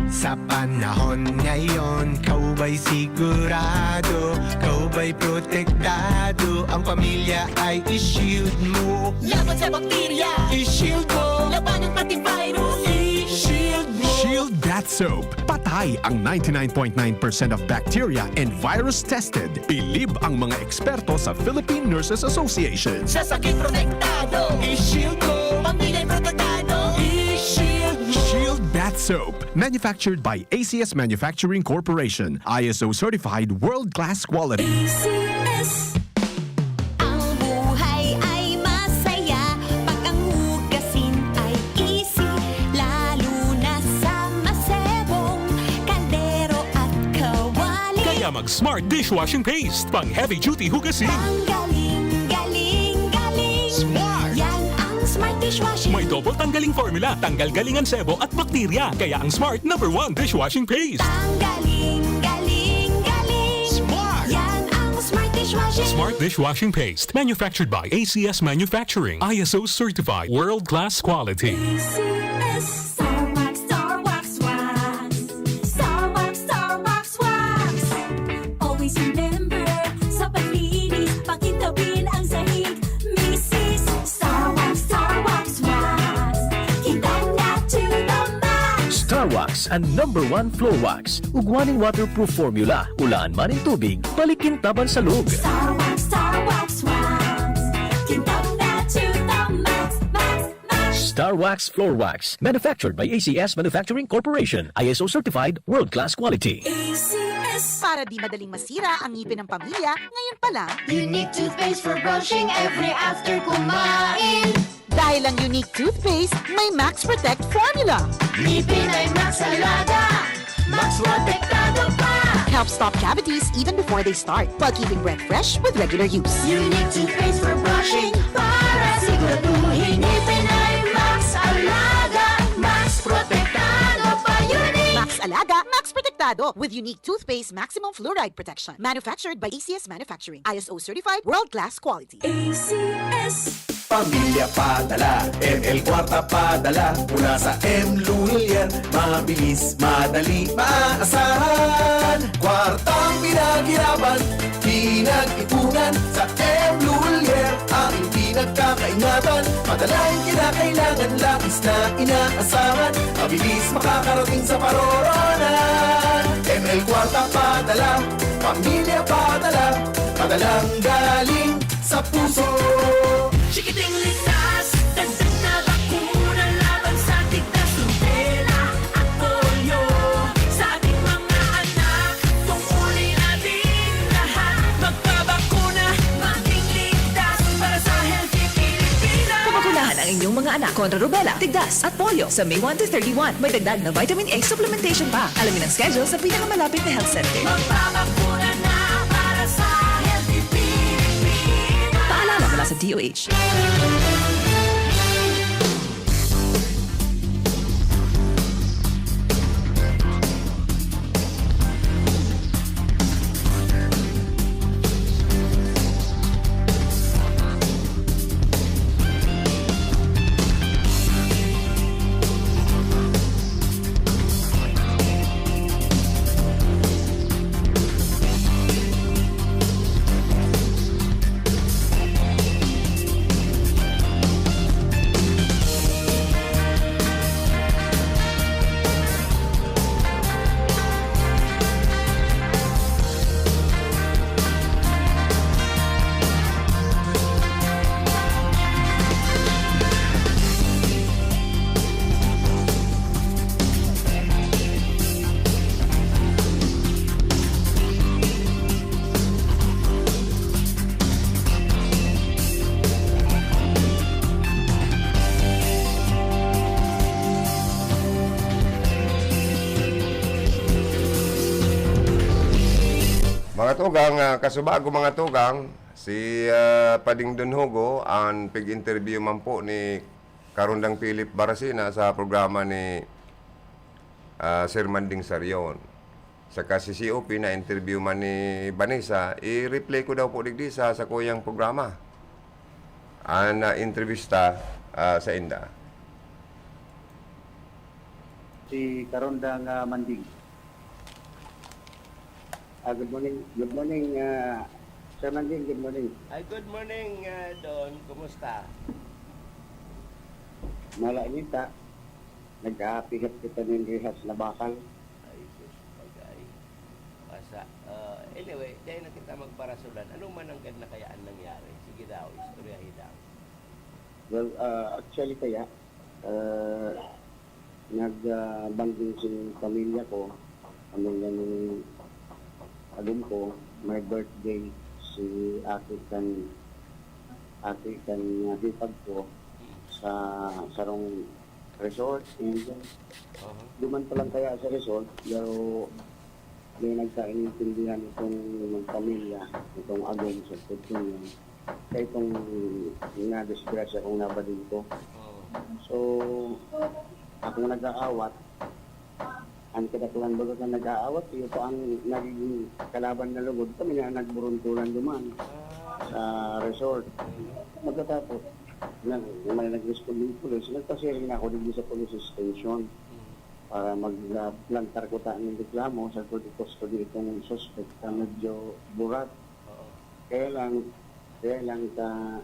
Sa panahon ngayon, ikaw ba'y sigurado, ikaw ba'y protektado, ang pamilya ay i-shield mo. Laban sa bakterya, i-shield mo. Labanan pati virus, i-shield mo. Shield Bath Soap. Patay ang ninety-nine point nine percent of bacteria and virus tested. Bilib ang mga eksperto sa Philippine Nurses Association. Sa sakit protektado, i-shield mo. Pamilya protektado, i-shield mo. Shield Bath Soap. Manufactured by A C S Manufacturing Corporation. I S O certified world-class quality. A C S. Ang buhay ay masaya pag ang hugasin ay easy, lalo na sa masebong kaldero at kawali. Kaya mag Smart Dishwashing Paste, pang heavy duty hugasin. Tanggaling, galing, galing. Smart! Yan ang Smart Dishwashing. May double tanggaling formula, tanggal galing ang sebo at bakterya. Kaya ang Smart number one dishwashing paste. Tanggaling, galing, galing. Smart! Yan ang Smart Dishwashing. Smart dishwashing paste. Manufactured by A C S Manufacturing. I S O certified. World class quality. A C S. Star Wax, Star Wax, Wax. Star Wax, Star Wax, Wax. Always remember, sa paglinis, pakintabin ang sahig. Misis, Star Wax, Star Wax, Wax. Kintab na to the max. Star Wax, ang number one floor wax. Igwa nin waterproof formula, ulaan man nin tubig, balik kintaban sa log. Star Wax, Star Wax, Wax. Kintab na to the max, max, max. Star Wax Floor Wax, manufactured by A C S Manufacturing Corporation, I S O certified, world-class quality. A C S. Para di madaling masira ang ngipin ng pamilya, ngayon pa lang. Unique toothpaste for brushing every after kumain. Dahil ang Unique Toothpaste may Max Protect Formula. Ngipin ay Max Alaga, Max Protektado pa. Helps stop cavities even before they start, while keeping breath fresh with regular use. Unique toothpaste for brushing para siguraduhin ngipin ay Max Alaga, Max Protektado pa. Unique! Max Alaga, Max Protektado with Unique Toothpaste Maximum Fluoride Protection. Manufactured by A C S Manufacturing. I S O certified, world-class quality. A C S. Pamilya padala, M L Kwarta padala, mula sa M Lulier. Mabilis, madali, maaasahan. Kwartang pinaghirapan, pinag-ipunan, sa M Lulier, aking pinagkakaingatan. Madalang kinakailangan, labis na inaasahan. Mabilis makakarating sa paroroonan. M L Kwarta padala, pamilya padala, padalang galing sa puso. Chikiting ligtas, dagdag na bakuna laban sa tigdas, rubela at polio. Sa ating mga anak, tungkulin natin lahat. Magpabakuna, maging ligtas para sa healthy Pilipinas. Pabakunahan ang inyong mga anak kontra rubela, tigdas, at polio sa May one to thirty-one. May dagdag na vitamin A supplementation pa. Alamin ang schedule sa pinakamalapit na health center. Magpabakuna na para sa healthy Pilipinas. Paalala mula sa D O H. Mga tugang, ah, kasubago mga tugang, si, ah, Pading Don Hugo, an pig-interview man po ni Karondang Philip Barasina sa programa ni, ah, Sir Manding Sarion. Saka si C O P na interview man ni Vanessa, i-replay ko daw po digdi sa sakuyang programa. An, ah, entrevista, ah, sa inda. Si Karondang, ah, Manding. Ah, good morning. Good morning, ah, Sir Manding. Good morning. Ay, good morning, ah, Don. Kumusta? Mala nita. Nag-aapihap kita nin rehas na bakal. Ay, sus, bagay. Basta, ah, anyway, dahil na kita magparasolan, ano man ang gad na kaya ang nangyari? Sige daw, istoryahin daw. Well, ah, actually kaya, ah, nag, ah, bonding si pamilya ko, pamilya ni agom ko, may birthday si ate kan, ate kan, ah, hipag ko sa sarong resort, and then, Aha. duman pa lang kaya sa resort, pero may nagkaintindihan itong magpamilya, itong agom sa Putuyan. Kaya itong nadisgrasya kong nabading ko. Oo. So, akong nag-aawat, ang kadaklan baga kan nag-aawat, iyo pa ang nagiging kalaban na lugod. Kami na nagburuntulan duman Ah. sa resort. Pagkatapos, nag-, may nag-respond yung pulis, nagpasiring na ako dito sa police station Mm. para maglantar ko ta ng reklamo sa custody itong suspect na medyo burat. Oo. Kaya lang, kaya lang sa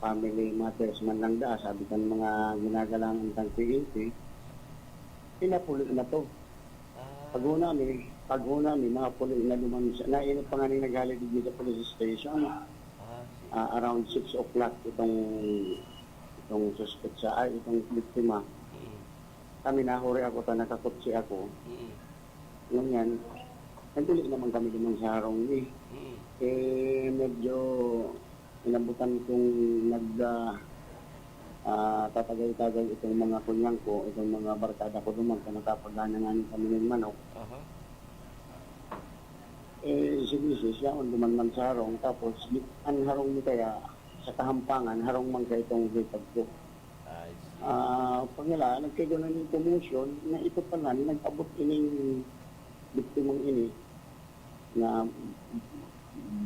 family matters man lang da, sabi kan mga ginagalangan kang P N P, pinapuli na to. Ah. Paghuna mi, paghuna mi, mapuli na duman siya. Nainit pa nga ni naghali digdi sa police station. Ah, sige. Ah, around six o'clock itong, itong suspect sa, ay, itong biktima. Mm. Kami, nahuri ako ta nakakutsi ako. Mm. Ngunyan, naguli naman kami duman sa harong ni. Mm. Eh, medyo inabutan kong nag, ah, ah, tatagay-tagay itong mga kunyang ko, itong mga barkada ko duman, ta nakapagana nga ni kami nin manok. Aha. Eh, si misis, yaon duman man sa harong, tapos di, an harong mi kaya sa kahampangan, harong man kaya itong hipag ko. I see. Ah, pag nila, nagkaigwa na nin commotion, na ito pala, nag-abot ining biktimang ini, na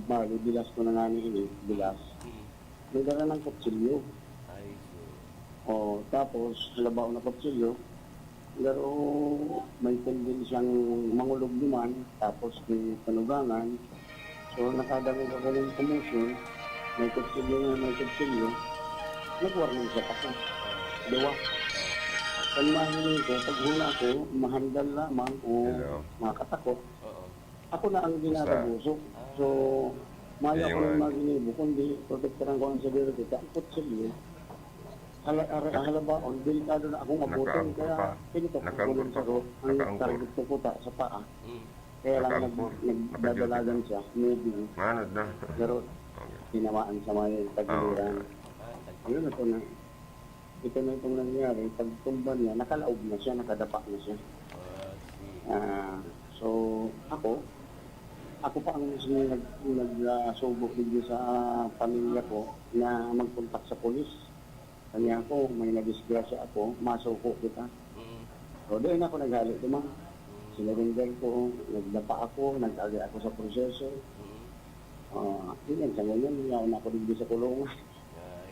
bali, bilas ko na nga ni ini, bilas. Mm. May dara ng kutsilyo. I see. O, tapos, halabaon na kutsilyo, pero may tendensyang mangulog naman, tapos may panugangan. So, nakadangog ako ng commotion, may kutsilyo nga, may kutsilyo. Nag-warning shot ako. Duwa. Kan mahiling ko, paghuna ko, mahandal lamang o Hello. makatakot, Oo. ako na ang Basta, ginagabusok. So, mayo Ayun ako ng nga. maginibo, kundi protektaran ko ang sarili ko. Ang kutsilyo, hala-, hala-, Nak-, halabaon, delikado na akong abutin. nakaangkor Kaya pa. pinitok ko Nakaangkor ng pa. sarong ang Nakaangkor. target ko puta sa paa. Mm. Kaya lang Nakaangkor. nag-, Naka-duty nagdadalagan pa. siya, moving. Manod na. Pero Okay. tinamaan sa may Ah, okay. tagiliran. Ah, tag- Yun, ito na. Ito na itong nangyari. Pagtumba niya, nakalaog na siya, nakadapa na siya. Ah, sige. Ah, so, ako, ako pa ang mismo nag-, nag-, ah, sugo digdi sa pamilya ko na magkontak sa pulis. Kanya ako, may nadisgrasya ako, masuko kita. Mm. So, doon ako naghali, di ba? Mm. Sinurrender ko, nagdapa ako, nag-agi ako sa proseso. Mm. Ah, yun yan, sa ngayon, yaon ako digdi sa kulungan.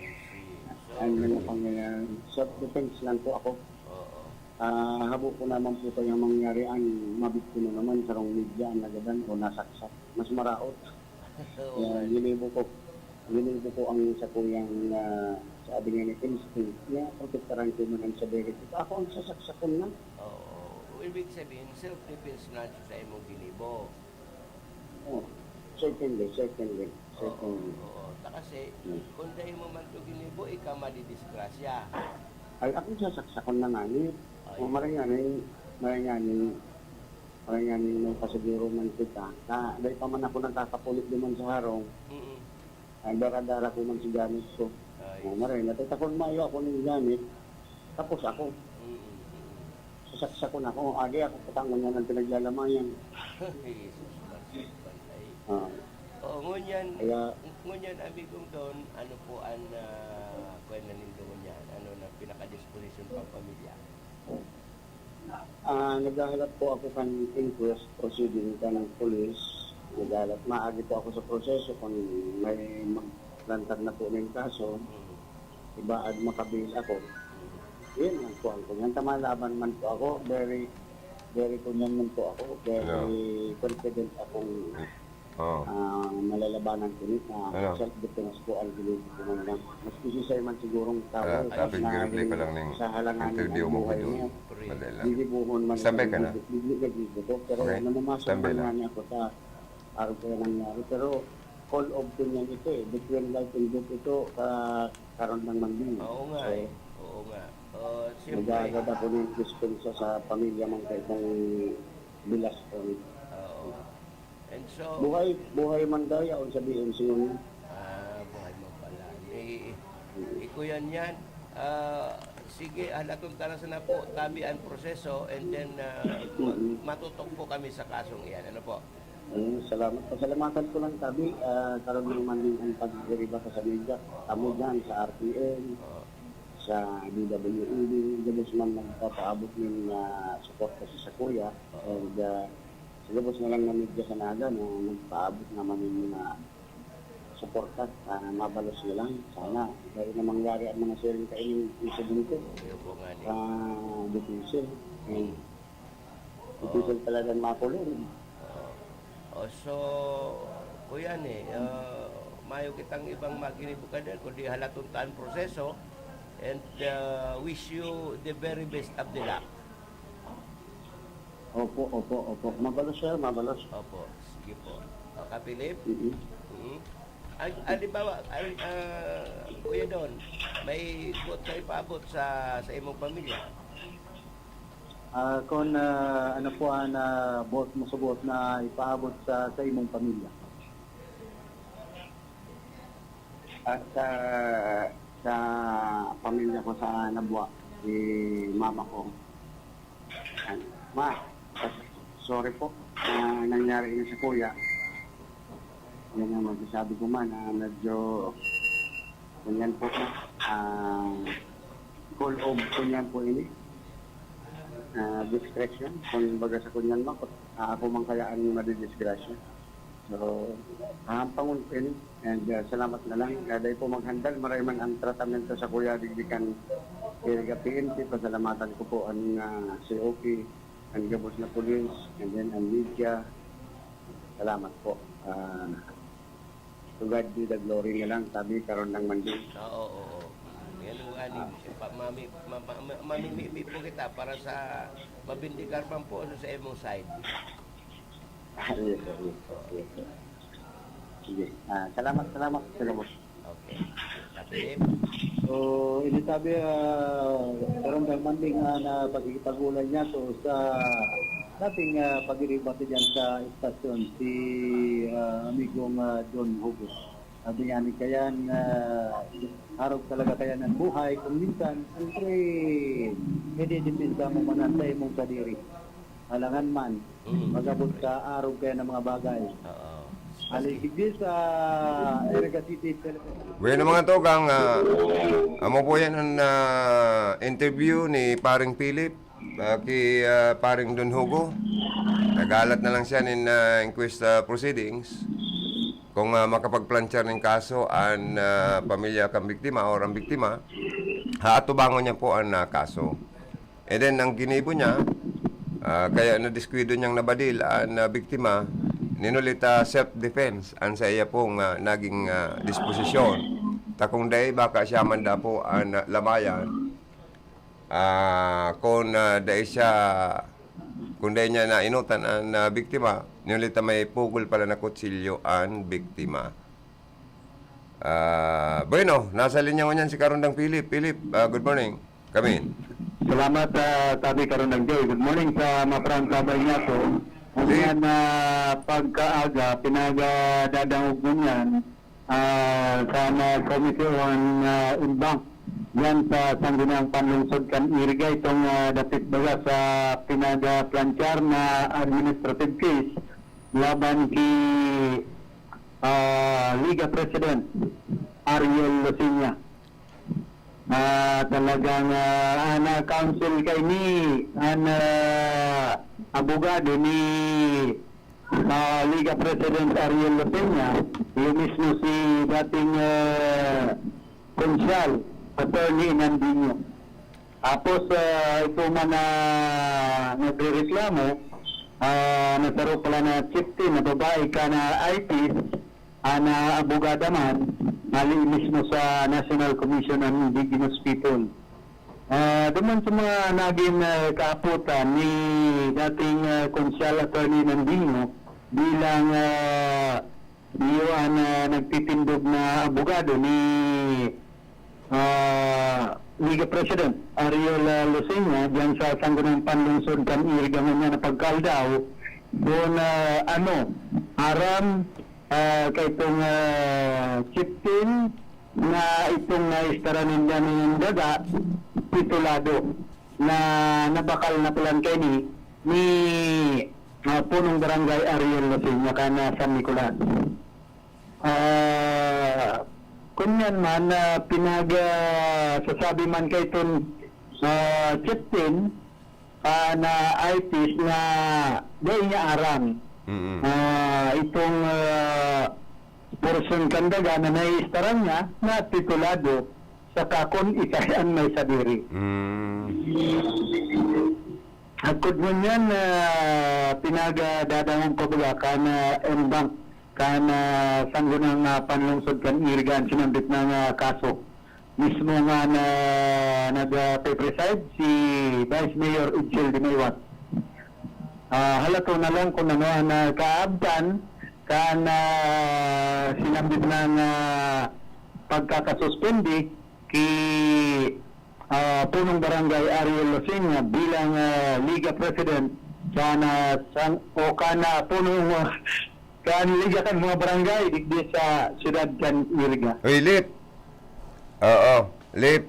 I see. So, Ang mga pangyayari, self-defense lang po ako. Oo. Ah, habo ko naman po kaya mangyari ang mabiktima naman sa wrong media ang nagadan o nasaksak. Mas maraot. Oo. Kaya ginibo ko, ginibo ko ang sa kuyang, ah, sabi nga ni instinct, na protektaran ko man ang sarili ko. Ako ang sasaksakon na. Oo. Ibig sabihin, self-defense na siya sa imong ginibo. Oh, certainly, certainly, Oo, certainly. oo. Ta kasi, Hmm. kung dai mo man to ginibo, ika madidisgrasya. Ay, ako sasaksakon na nga ni. Ay. O, maray nga ni, maray nga ni, maray nga ni, may pasiguro man kita. Na, dai pa man ako nagkakapuli duman sa harong. Mm. Ay, dara-dara ko man si gamit ko. Ay. O, maray, natatakon mayo ako ng gamit. Tapos ako. Mm, mm. Sasaksakon ako. Agi ako, patang mo niya ng pinaglalamangan. Jesus, Lord, Lord, ay. Kaya Ngunyan, amigong Don, ano po ang, ah, kwan na nindo ngunyan? Ano na pinakadisposition pang pamilya? Ah, naghahalap po ako kan inquest proceeding kan police. Naghahalap, maagi po ako sa proseso kung may maglantan na po ng kaso, Mm. ibaad makabail ako. Mm. Yun lang po ang kunyan. Tamalaban man po ako, very, very kunyan man po ako, very Ano? confident akong Oh. ah, malalabanan ko ni na Ano? self-defense po ang ginigibo ko man lang. Mas isisay man sigurong tao Ah, eh, kapag na i-replay ko lang ning sa halangan ng interview mo ko buhay doon. niya. Madali lang. Gigibuhon man Sabay ka na. Bigli na gibo ko. Pero Okay. namamasan Standby man lang. nga niya ako sa araw kaya nangyari. Pero call of ko niyan ito eh. Between life and death ito, ka karon lang man din. Oo nga So, eh. Oo nga. Oh, siyempre. Nagagad ako ng dispensa sa pamilya man sa itong bilas ko. Oo. And so, Buhay, buhay man daw yaon sa B M C yun. ah, buhay mo pala. Eh, eh, kuyan yan. Ah, sige, halaton ta na sana po, tabi ang proseso, and then ah, ma- Mm. matutok po kami sa kasong iyan. Ano po? Eh, salamat. Pasalamatan ko lang tabi, ah, karon naman din ang pagdiriba sa media. Kamo dyan sa R T M, Oo. sa D W E D, gabos man nagpapaabot ng ah, suporta sa Sakuya. And ah, sa gabos na lang na media sa Naga na nagpaabot naman ng mga suporta. Ah, mabalos na lang. Sana, dahil na mangyari ang mga sharing kaining insidente. Yun po nga ni. Ah, difícil. And difícil talaga makulong. Oh, so, kuya ni, ah, mayo kitang ibang maginibo ka din, kundi halaton ta ang proseso. And ah, wish you the very best of the luck. Opo, opo, opo. Mabalos, sir, mabalos. Opo, sige po. O, Ka Philip? Mm-mm. Mm. Ang, halimbawa, ang, ah, Kuya Don, may buot ka ipaabot sa, sa imong pamilya? Ah, kung ah, ano po ang ah, buot mo sugot na ipaabot sa, sa imong pamilya? At sa, sa pamilya ko sa Nabua, si mama ko. Yan. Ma, sorry po na nangyari yun sa kuya. Yan ang masasabi ko man na medyo, ganyan po, ah, call of, ganyan po ini. Ah, discretion, kung baga sa kunyan mo, ah, ako man kaya ang madidisgrasya. So, hahampangon ko ini. And ah, salamat na lang. Kaya dahil po maghandal, maray man ang tratamento sa kuya, digdi kan Iriga P N P, pasalamatan ko po ang ah, C O P, ang gabos na pulis, and then ang media. Salamat po. Ah, to God be the glory na lang, sabi karon lang man din. Oo, oo. Yan ang ani. Pa, mami, ma, ma, ma, mamimibi po kita para sa mabindikar pang puso sa imong side. Ah, yes, sir. Yes, sir. Yes, sir. Sige. Ah, salamat, salamat, salamat. Okay. Ka Philip? So, ini tabi, ah, karon lang man din nga na pakikipag-ulay niya to sa dating ah, pagiribat diyan sa istasyon si ah, amigong ah, Don Hugo. Sabi nga ni Kayan, ah, harog talaga kaya ng buhay. Kung minsan, siyempre, ididipinsa mo man ang sa imong sadiri. Alangan man, Mm. magabot sa arog kaya ng mga bagay. Oo. Alisigdi sa Iriga City, Philippines. Bueno, mga tugang, ah, amo po yan ang ah, interview ni Paring Philip ah, kay ah, Paring Don Hugo. Naghalat na lang siya nin ah, inquest ah, proceedings. Kung ah, makapagplanchar nin kaso ang ah, pamilya kan biktima or ang biktima, haatubangon niya po ang ah, kaso. And then, ang ginibo niya, ah, kaya nadiskuido niyang nabadil ang ah, biktima, ninuli ta self-defense ang sa iya pong ah, naging ah, disposisyon. Ta kung dai, baka siya man da po ang ah, lamayan. Ah, kung ah, dai siya, kung dai niya nainutan ang ah, biktima, ninuli ta may pugol pala na kutsilyo ang biktima. Ah, bueno, nasa linya ngunyan si Karondang Philip. Philip, ah, good morning. Come in. Salamat, ah, Tabi Karondang Joy. Good morning sa Mapran Sabay Niato. Ang Hey. yan na pagkaaga, pinagadadangog mo niyan ah, sa mga komisyon ah, in bank yan sa Sangguniang Panlungsod kan Iriga itong ah, dapit baga sa pinagaplanchar na administrative case laban ki ah, Liga President Ariel Losenia. Ah, talagang, ah, ang, ah, counsel kaini, ang, ah, abogado ni, ah, Liga President Ariel Losenia, iyo mismo si dating, ah, Konsyal, Attorney Nandinho. Tapos, ah, ito man na nagrereklamo, ah, na saro pala na chieftain na babae ka na I P, ah, na abogada man, hali mismo sa National Commission on Indigenous People. Ah, duman sa mga nagin, ah, kaapotan ni dating, ah, Konsyal Attorney Nandinho bilang, ah, iyo an, ah, nagtitindog na abogado ni, ah, Liga President Ariel, ah, Lucena diyan sa Sangguniang Panlungsod kan Iriga ngunyan na pagkaaldao, kun, ah, ano, aram, ah, kaitong, ah, chieftain na itong naistara ninda nin daga, titulado na nabakal na palan kaini ni, ah, Punong Barangay Ariel Lucena kan, ah, San Nicolas. Ah, kun yan man, ah, pinag, ah, sasabi man kaiton, ah, chieftain, ah, na I Ps na dai niya aram. Mm. Ah, itong, ah, porsyon kan daga na naiistaran niya na titulado saka kun ikay an may sadiri. Mm. Agkod ngunyan, ah, pinagdadangog pa baga kan, ah, en banc kan, ah, Sangguniang, ah, Panlungsod kan Iriga an sinambit na, ah, kaso. Mismo nga na nag, ah, pe-preside si Vice Mayor Edsel Dimaiwat. Ah, halaton na lang kun ano an, ah, kaabtan kan, ah, sinambit na nga pagkakasuspende ki, ah, Punong Barangay Ariel Losenia bilang, ah, Liga President kan, ah, sang-, o kan, ah, Punong, ah, kan Liga kan mga Barangay digdi sa siyudad kan Iriga. Uy, Lip. Oo, Lip.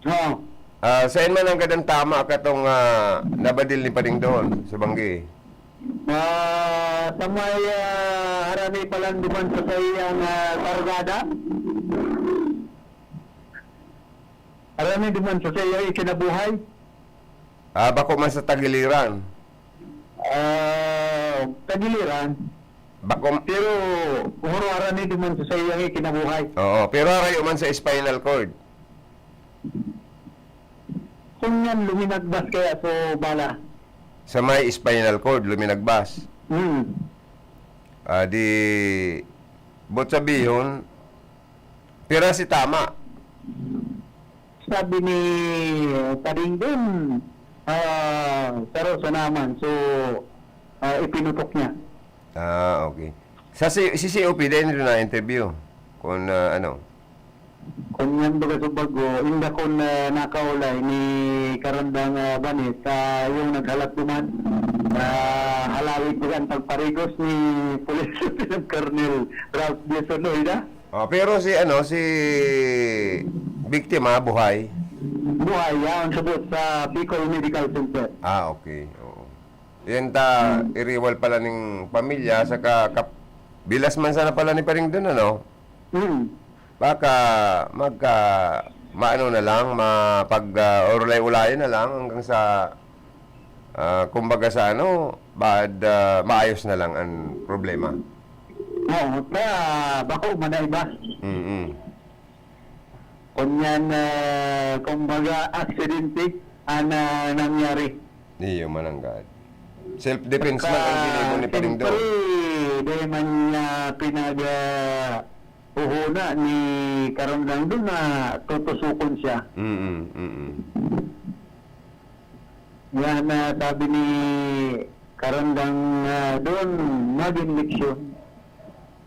Oo. Ah, saen man nanggad an tama katong, ah, nabadil ni Padingdon sa banggi? Ah, sa may, ah, harani palan duman sa saiyang, ah, kargada. Harani duman sa saiyang ikinabuhay. Ah, bako man sa tagiliran. Ah, tagiliran. Bako ma- Pero, huro harani duman sa saiyang ikinabuhay. Oo, pero harayo man sa spinal cord. Kun yan, luminagbas kaya so bala. Sa may spinal cord, luminagbas. Hmm. Ah, di, boot sabihon, pira si tama. Sabi ni Padingdon, ah, saro sana man. So, ah, ipinutok niya. Ah, okay. Sa si, si C O P, dai nindo na-interview? Kung, ah, ano? Kun yan baga sa bago, inda kun, ah, nakaulay ni Karandang, ah, Banis, ah, yung naghalat duman, ah, halawig baga an pagparigos ni Police Lieutenant Colonel Ralph Dizon Ojeda. Ah, pero si, ano, si biktima, buhay? Buhay, yaon subot sa Bicol Medical Center. Ah, okay. Oo. Yan ta, Hmm. iriwal pala ning pamilya, saka kap-, bilas man sana pala ni Padingdon, ano? Hmm. Baka magka, maano na lang, mapag, ah, urulay-ulayan na lang hanggang sa, ah, kumbaga sa ano, baad, ah, maayos na lang ang problema. Oo, ta, bako man na iba. Mm-mm. Kun yan, ah, kumbaga, aksidente ang, ah, nangyari. Iyo, mananggad. Self-defense man ang ginibo ni Padingdon. Siyempre, dai man niya pinag, ah, huhuna ni Karandang Dun na tutusokon siya. Mm, mm. Yan, ah, sabi ni Karandang, ah, Dun, magin leksyon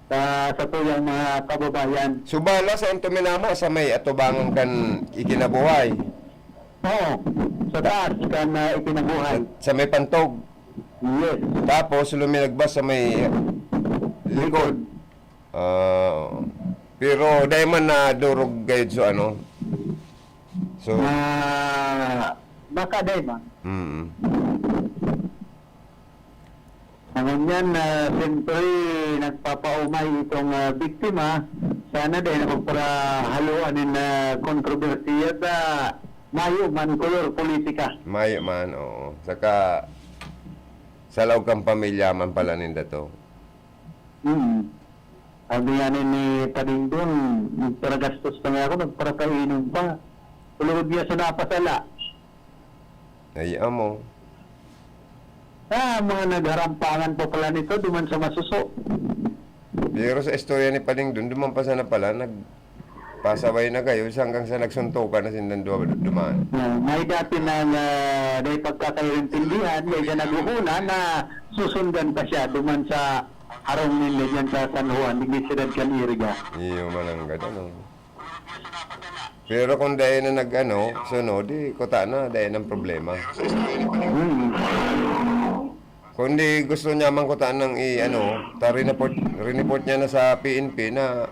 sa, sa tuyang mga kababayan. Subala sa Anto Minama, sa may atubangan kan ikinabuhay. Oo, sa taas kan, ah, ikinabuhay. Sa, sa may pantog. Yes. Tapos, luminagbas sa may likod. Likod. Ah, oo. Pero dai man nadurog gayud so ano. So, ah, baka dai man. Mm. Ngunyan, ah, siyempre, nagpapaumay itong, ah, biktima. Sana dai na magparahaluan nin, ah, kontrobersiya ta mayo man kolor politika. Mayo man, oo. Saka, sa laog kan pamilya man pala ninda to. Hmm. Sabi nga ni, ni Padingdon, "Nagparagastos pa nga ako, nagparapainom pa." Tulog niya sa napasala. Ay, amo. Ah, mga nagharampangan pa pala nito, duman sa masuso. Pero sa istorya ni Padingdon, duman pa sana pala, nagpasaway na kayo, hanggang sa nagsuntukan na sindang duwa duman. Ah, may dati na, na, dai pagkakaintindihan, may siya naghuhuna na susundan pa siya duman sa harong ninda dyan sa San Juan, digdi siyudad kan Iriga. Iyo, mananggad, ano. Pero kung dai na nag-ano, sunod, di, kuta na, dai nang problema. Hmm. Kung di gusto niya man kuta nang i-ano, ta rineport, rineport niya na sa P N P na,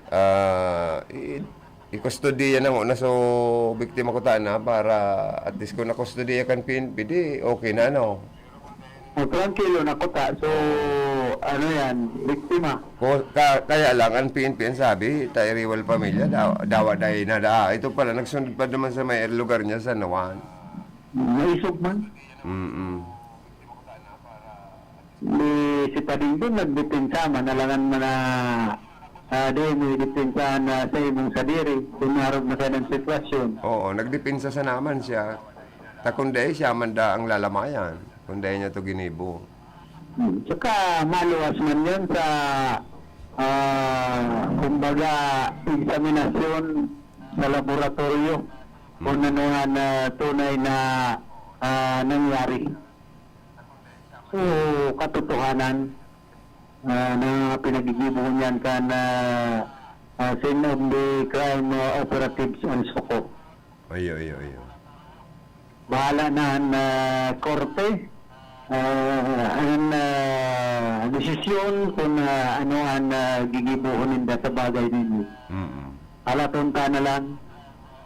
ah, i-, i-kustodiya na ngona so biktima kuta na para at least kung nakustodiya kan P N P, di okay na, ano. O, trangkilo na kuta. So, ano yan, biktima. Ko-, ka-, kaya lang, ang P N P ang sabi, ta iriwal pamilya, daw, dawa dai na da. Ito pala, nagsunod pa naman sa may lugar niya, San Juan. Naisog man. Mm-mm. Ni si Padingdon, nagdepensa man, alangan man na, ah, di mo idepensa na sa imong sadiri, kung narog na ka ng sitwasyon. Oo, nagdepensa sa naman siya. Ta kung dai, siya man da ang lalamayan, kung dai niya to ginibo. Hmm, tsaka maluwas man yan sa, ah, kumbaga, eksaminasyon sa laboratoryo kung Hmm. ano ang, ah, tunay na, ah, nangyari. So, katotohanan, ah, na pinaggigibo niyan kan, ah, ah, scene of the crime, ah, operatives and SOCO. Iyo, iyo, iyo. Bahala na an, ah, korte, ah, an, ah, desisyon kung, ah, ano an, ah, gigibohon ninda sa bagay ninyo. Mm. Halaton ta na lang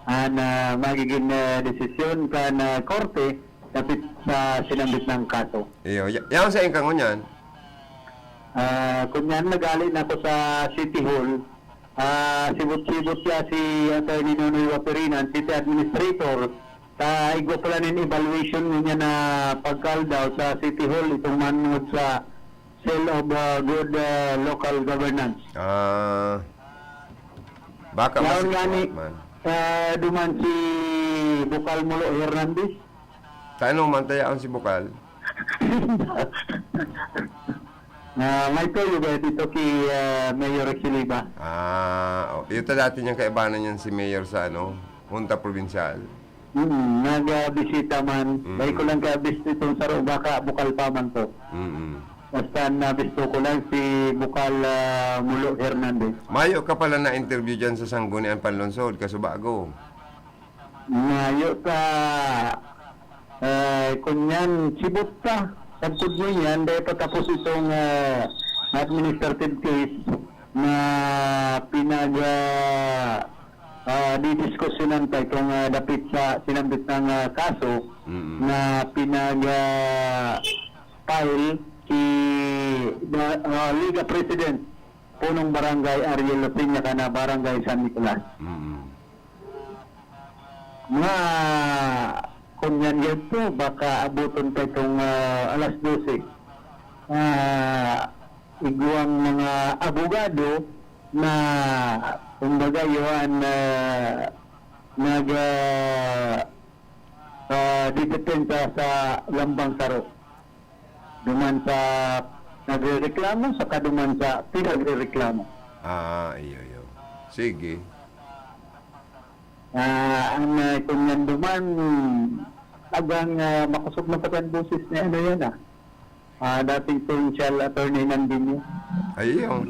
an, ah, magigin, ah, desisyon kan, ah, korte dapit sa sinambit na kaso. Iyo, ya-, yaon sa ingkang ngunyan? Ah, kunyan, naghale na ako sa City Hall. Ah, sibot-sibot siya si Attorney Nonoy Waperina, ang city administrator. Ta igwa pala nin evaluation niya na pagkaldaw sa City Hall, itong manungod sa Seal of, ah, Good, ah, Local Governance. Ah, baka Yaon mas-, nga ni, man. Ah, duman si Bukal Mulo Hernandez. Sa ano man, ta yaon si Bukal? Ah, may toyo ba dito kay, ah, Mayor Siliba? Ah, oh, ito dati niyang kaibanan niyan si Mayor sa ano, Junta Provincial. Hmm, nagbisita man. Mm. Dai ko lang kabisita itong saro, baka Bukal pa man to. Mm. Basta nabisto ko lang si Bukal, ah, Mulo Hernandez. Mayo ka pala na-interview dyan sa Sangguniang Panlungsod, Casubago. Mayo ka, eh, kunyan, sibot pa. Sagkod mo yan, dahil patapos itong, eh, administrative case na pinag, ah, ah, didiskusyonan pa itong, ah, dapit sa sinambit ng, ah, kaso Mm-mm. na pinag, ah, file si, ah, Liga President, Punong Barangay Ariel Lopiña, kana Barangay San Nicolas. Mm. Mga kunyan yun po, baka abuton pa itong, ah, alas dose. Ah, igwang mga abogado na, kumbaga, yun, ah, nag, ah, ah, didepensa sa lambang saro. Duman sa nagrereklamo, saka duman sa pinagrereklamo. Ah, iyo, iyo. Sige. Ah, ang, ah, kunyan duman, agang, ah, makosog na pati ang boses ni ano yan, ah. Ah, dating provincial attorney ng Binyo. Ay, iyo.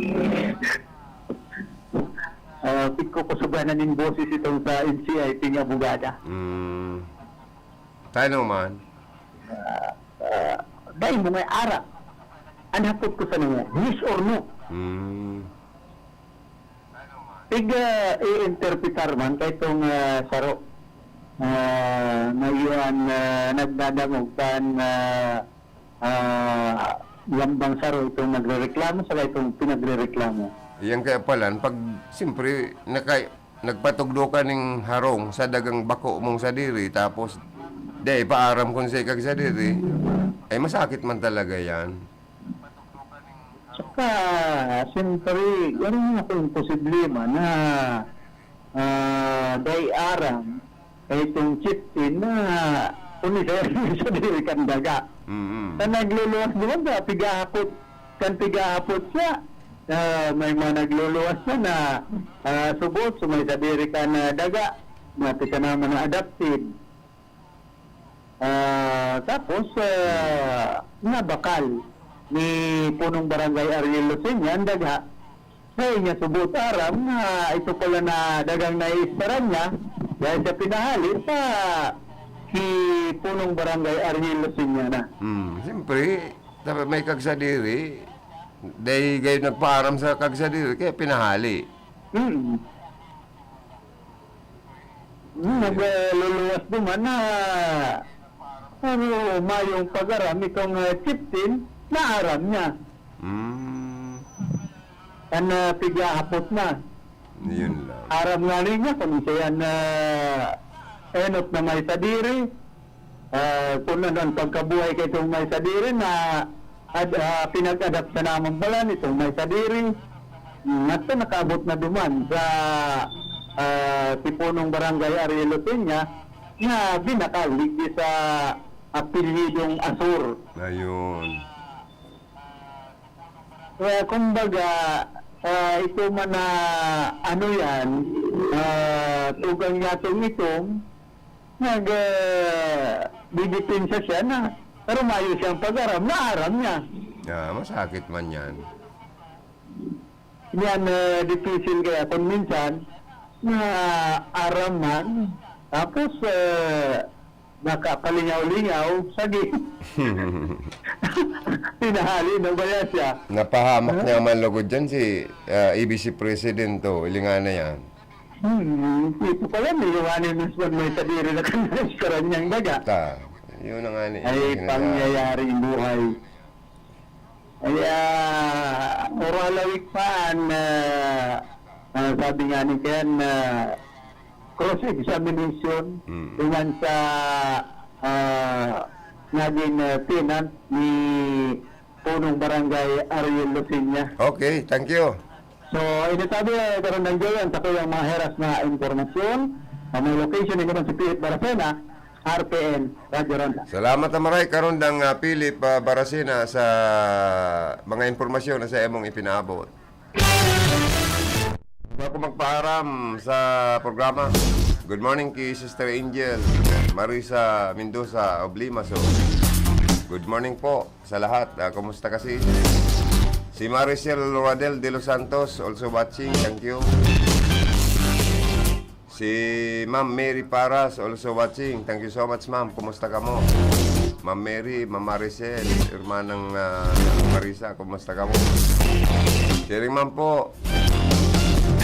Ah, pigkukusugan na nin boses itong sa N C I P nga abogada. Mm. Tayo naman. Ah, ah, dahil mo nga ara. Ang hapot ko sa niya, yes or no? Mm. Pig, ah, i-interpretar man kay itong, ah, saro. Ah, ngayon, ah, nagdadangog kan, ah, ah, Lambang saro itong nagrereklamo saka itong pinagrereklamo. Iyan kaya palan, pag, siyempre, naka-, nagpatugdo ka ning harong sa dagang bako mong sadiri, tapos dai paaram kun sa ikag sadiri, ay masakit man talaga yan. Saka, siyempre, garo nga akong problema na, ah, dai aram, eh, itong chieftain na kung isa yan sa diri kan daga. Mm-mm. Na nagluluwas duman sa pigahapot, kan pigahapot siya. Ah, may mga nagluluwas na, na, ah, subot, so may sadiri kan daga, na pika naman na adopted. Ah, tapos, ah, nabakal ni punong barangay Ariel Lucena ang daga. Dai niya subot aram na ito pala na dagang naiisparan niya, dahil sa pinahali sa si punong barangay Ariel Lucena na. Hmm, siyempre, dapat may kagsadiri, dai gayon nagpaaram sa kagsadiri, kaya pinahali. Hmm. Hmm, nagluluwas duman na, pero mayong pag-aram itong, ah, chieftain, naaram niya. Hmm. An, ah, pighahapot na. Yun lang. Aram nga ninyo kung siya yan, ah, enot na may sadiri. Ah, kung ano ang pagkabuhay kay itong may sadiri na ad-, ah, pinag-adapt sa namang balan itong may sadiri. Hasta nakaabot na duman sa, ah, si punong barangay Ariel Lucena na binakal digdi sa apelyidong Asur. Ayun. Kaya kumbaga, ah, ito man na ano yan, ah, tugang yatong itom, nag, ah, didepensa siya na, pero mayo siyang pag-aram, naaram niya. Ah, masakit man yan. Yan, eh, dipisil kaya kung minsan, na aram man, tapos, eh, nakapalingaw-lingaw, sagi. Pinahali na ba yan siya? Napahamak Ha? niya man lugod dyan si, ah, A B C President, oh, ilinga na yan. Hmm, ito pala, may iwanan mas may sadiri na kan restaurant niyang daga. Ta, yun na nga ni, Ay, yun na nga. Pangyayaring buhay. Ay, ah, oral awik pa an, ah, ah, sabi nga ni Ken, ah, cross-examination Mm. duman sa, ah, naging, ah, tenant ni Punong Barangay Ariel Lucena. Okay, thank you. So, ini tabi, eh, Karandang Joey, ang sakuyang mga heras na impormasyon. Ang mga location, ini man si Philip Baracena, R P N, Radyo Ronda. Salamat na maray, Karandang, ah, Philip, ah, Baracena, sa mga impormasyon na sa imong ipinaabot. Bago magpaaram sa programa, good morning kay Sister Angel Marisa Mendoza of Limaso. Good morning po sa lahat. Ah, kumusta ka, sis? Si Maricel Ruadel de los Santos, also watching. Thank you. Si Ma'am Mary Paras, also watching. Thank you so much, ma'am. Kumusta ka mo? Ma'am Mary, Ma'am Maricel, hermanang, ah, Marisa, kumusta ka mo? Sharing man po.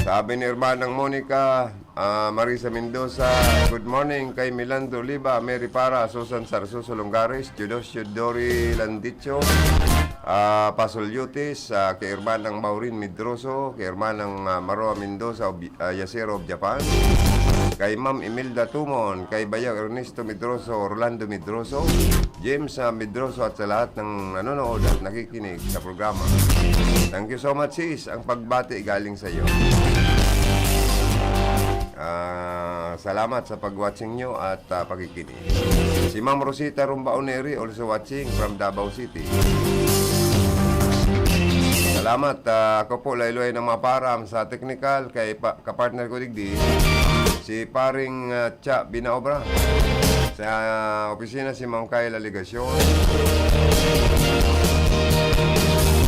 Sabi ni hermanang Monica, Ah, Marisa Mendoza, good morning kay Milando Oliva, Mary Para, Susan Sarsoso Longares, Theodosio Dory Landicho, ah, Pasoliotis, ah, kay Hermanang Maureen Medroso, kay Hermanang, ah, Maroa Mendoza of, ah, Yasero of Japan, kay Ma'am Imelda Tumon, kay Bayang Ernesto Medroso, Orlando Medroso, James, ah, Medroso at sa lahat ng nanonood at nakikinig sa programa. Thank you so much, sis. Ang pagbati galing sa iyo. Ah, salamat sa pag-watching nyo at, ah, pakikinig. Si Ma'am Rosita Rumbaoneri, also watching from Davao City. Salamat. Ah, ako po, Layloy ng Maparam sa technical, kay pa-, kapartner ko digdi, si Paring, ah, Cha Binaobra. Sa opisina, si Ma'am Kyle Aligacion.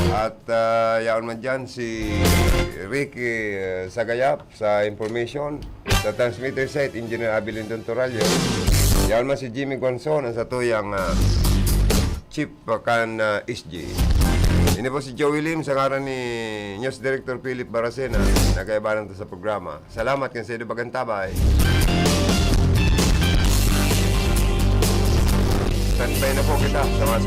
At, ah, yaon man dyan, si Ricky, ah, Sagayap. Sa information, sa transmitter site, Engineer Abilindon Torallo. Yaon man si Jimmy Guanzon, ang satuyang, ah, chief, ah, kan, ah, S G. Ini po si Joey Lim, sa ngaran ni News Director Philip Baracena, nagkaibanan ta sa programa. Salamat kan sa ido bagang tabay. Standby na po kita sa mga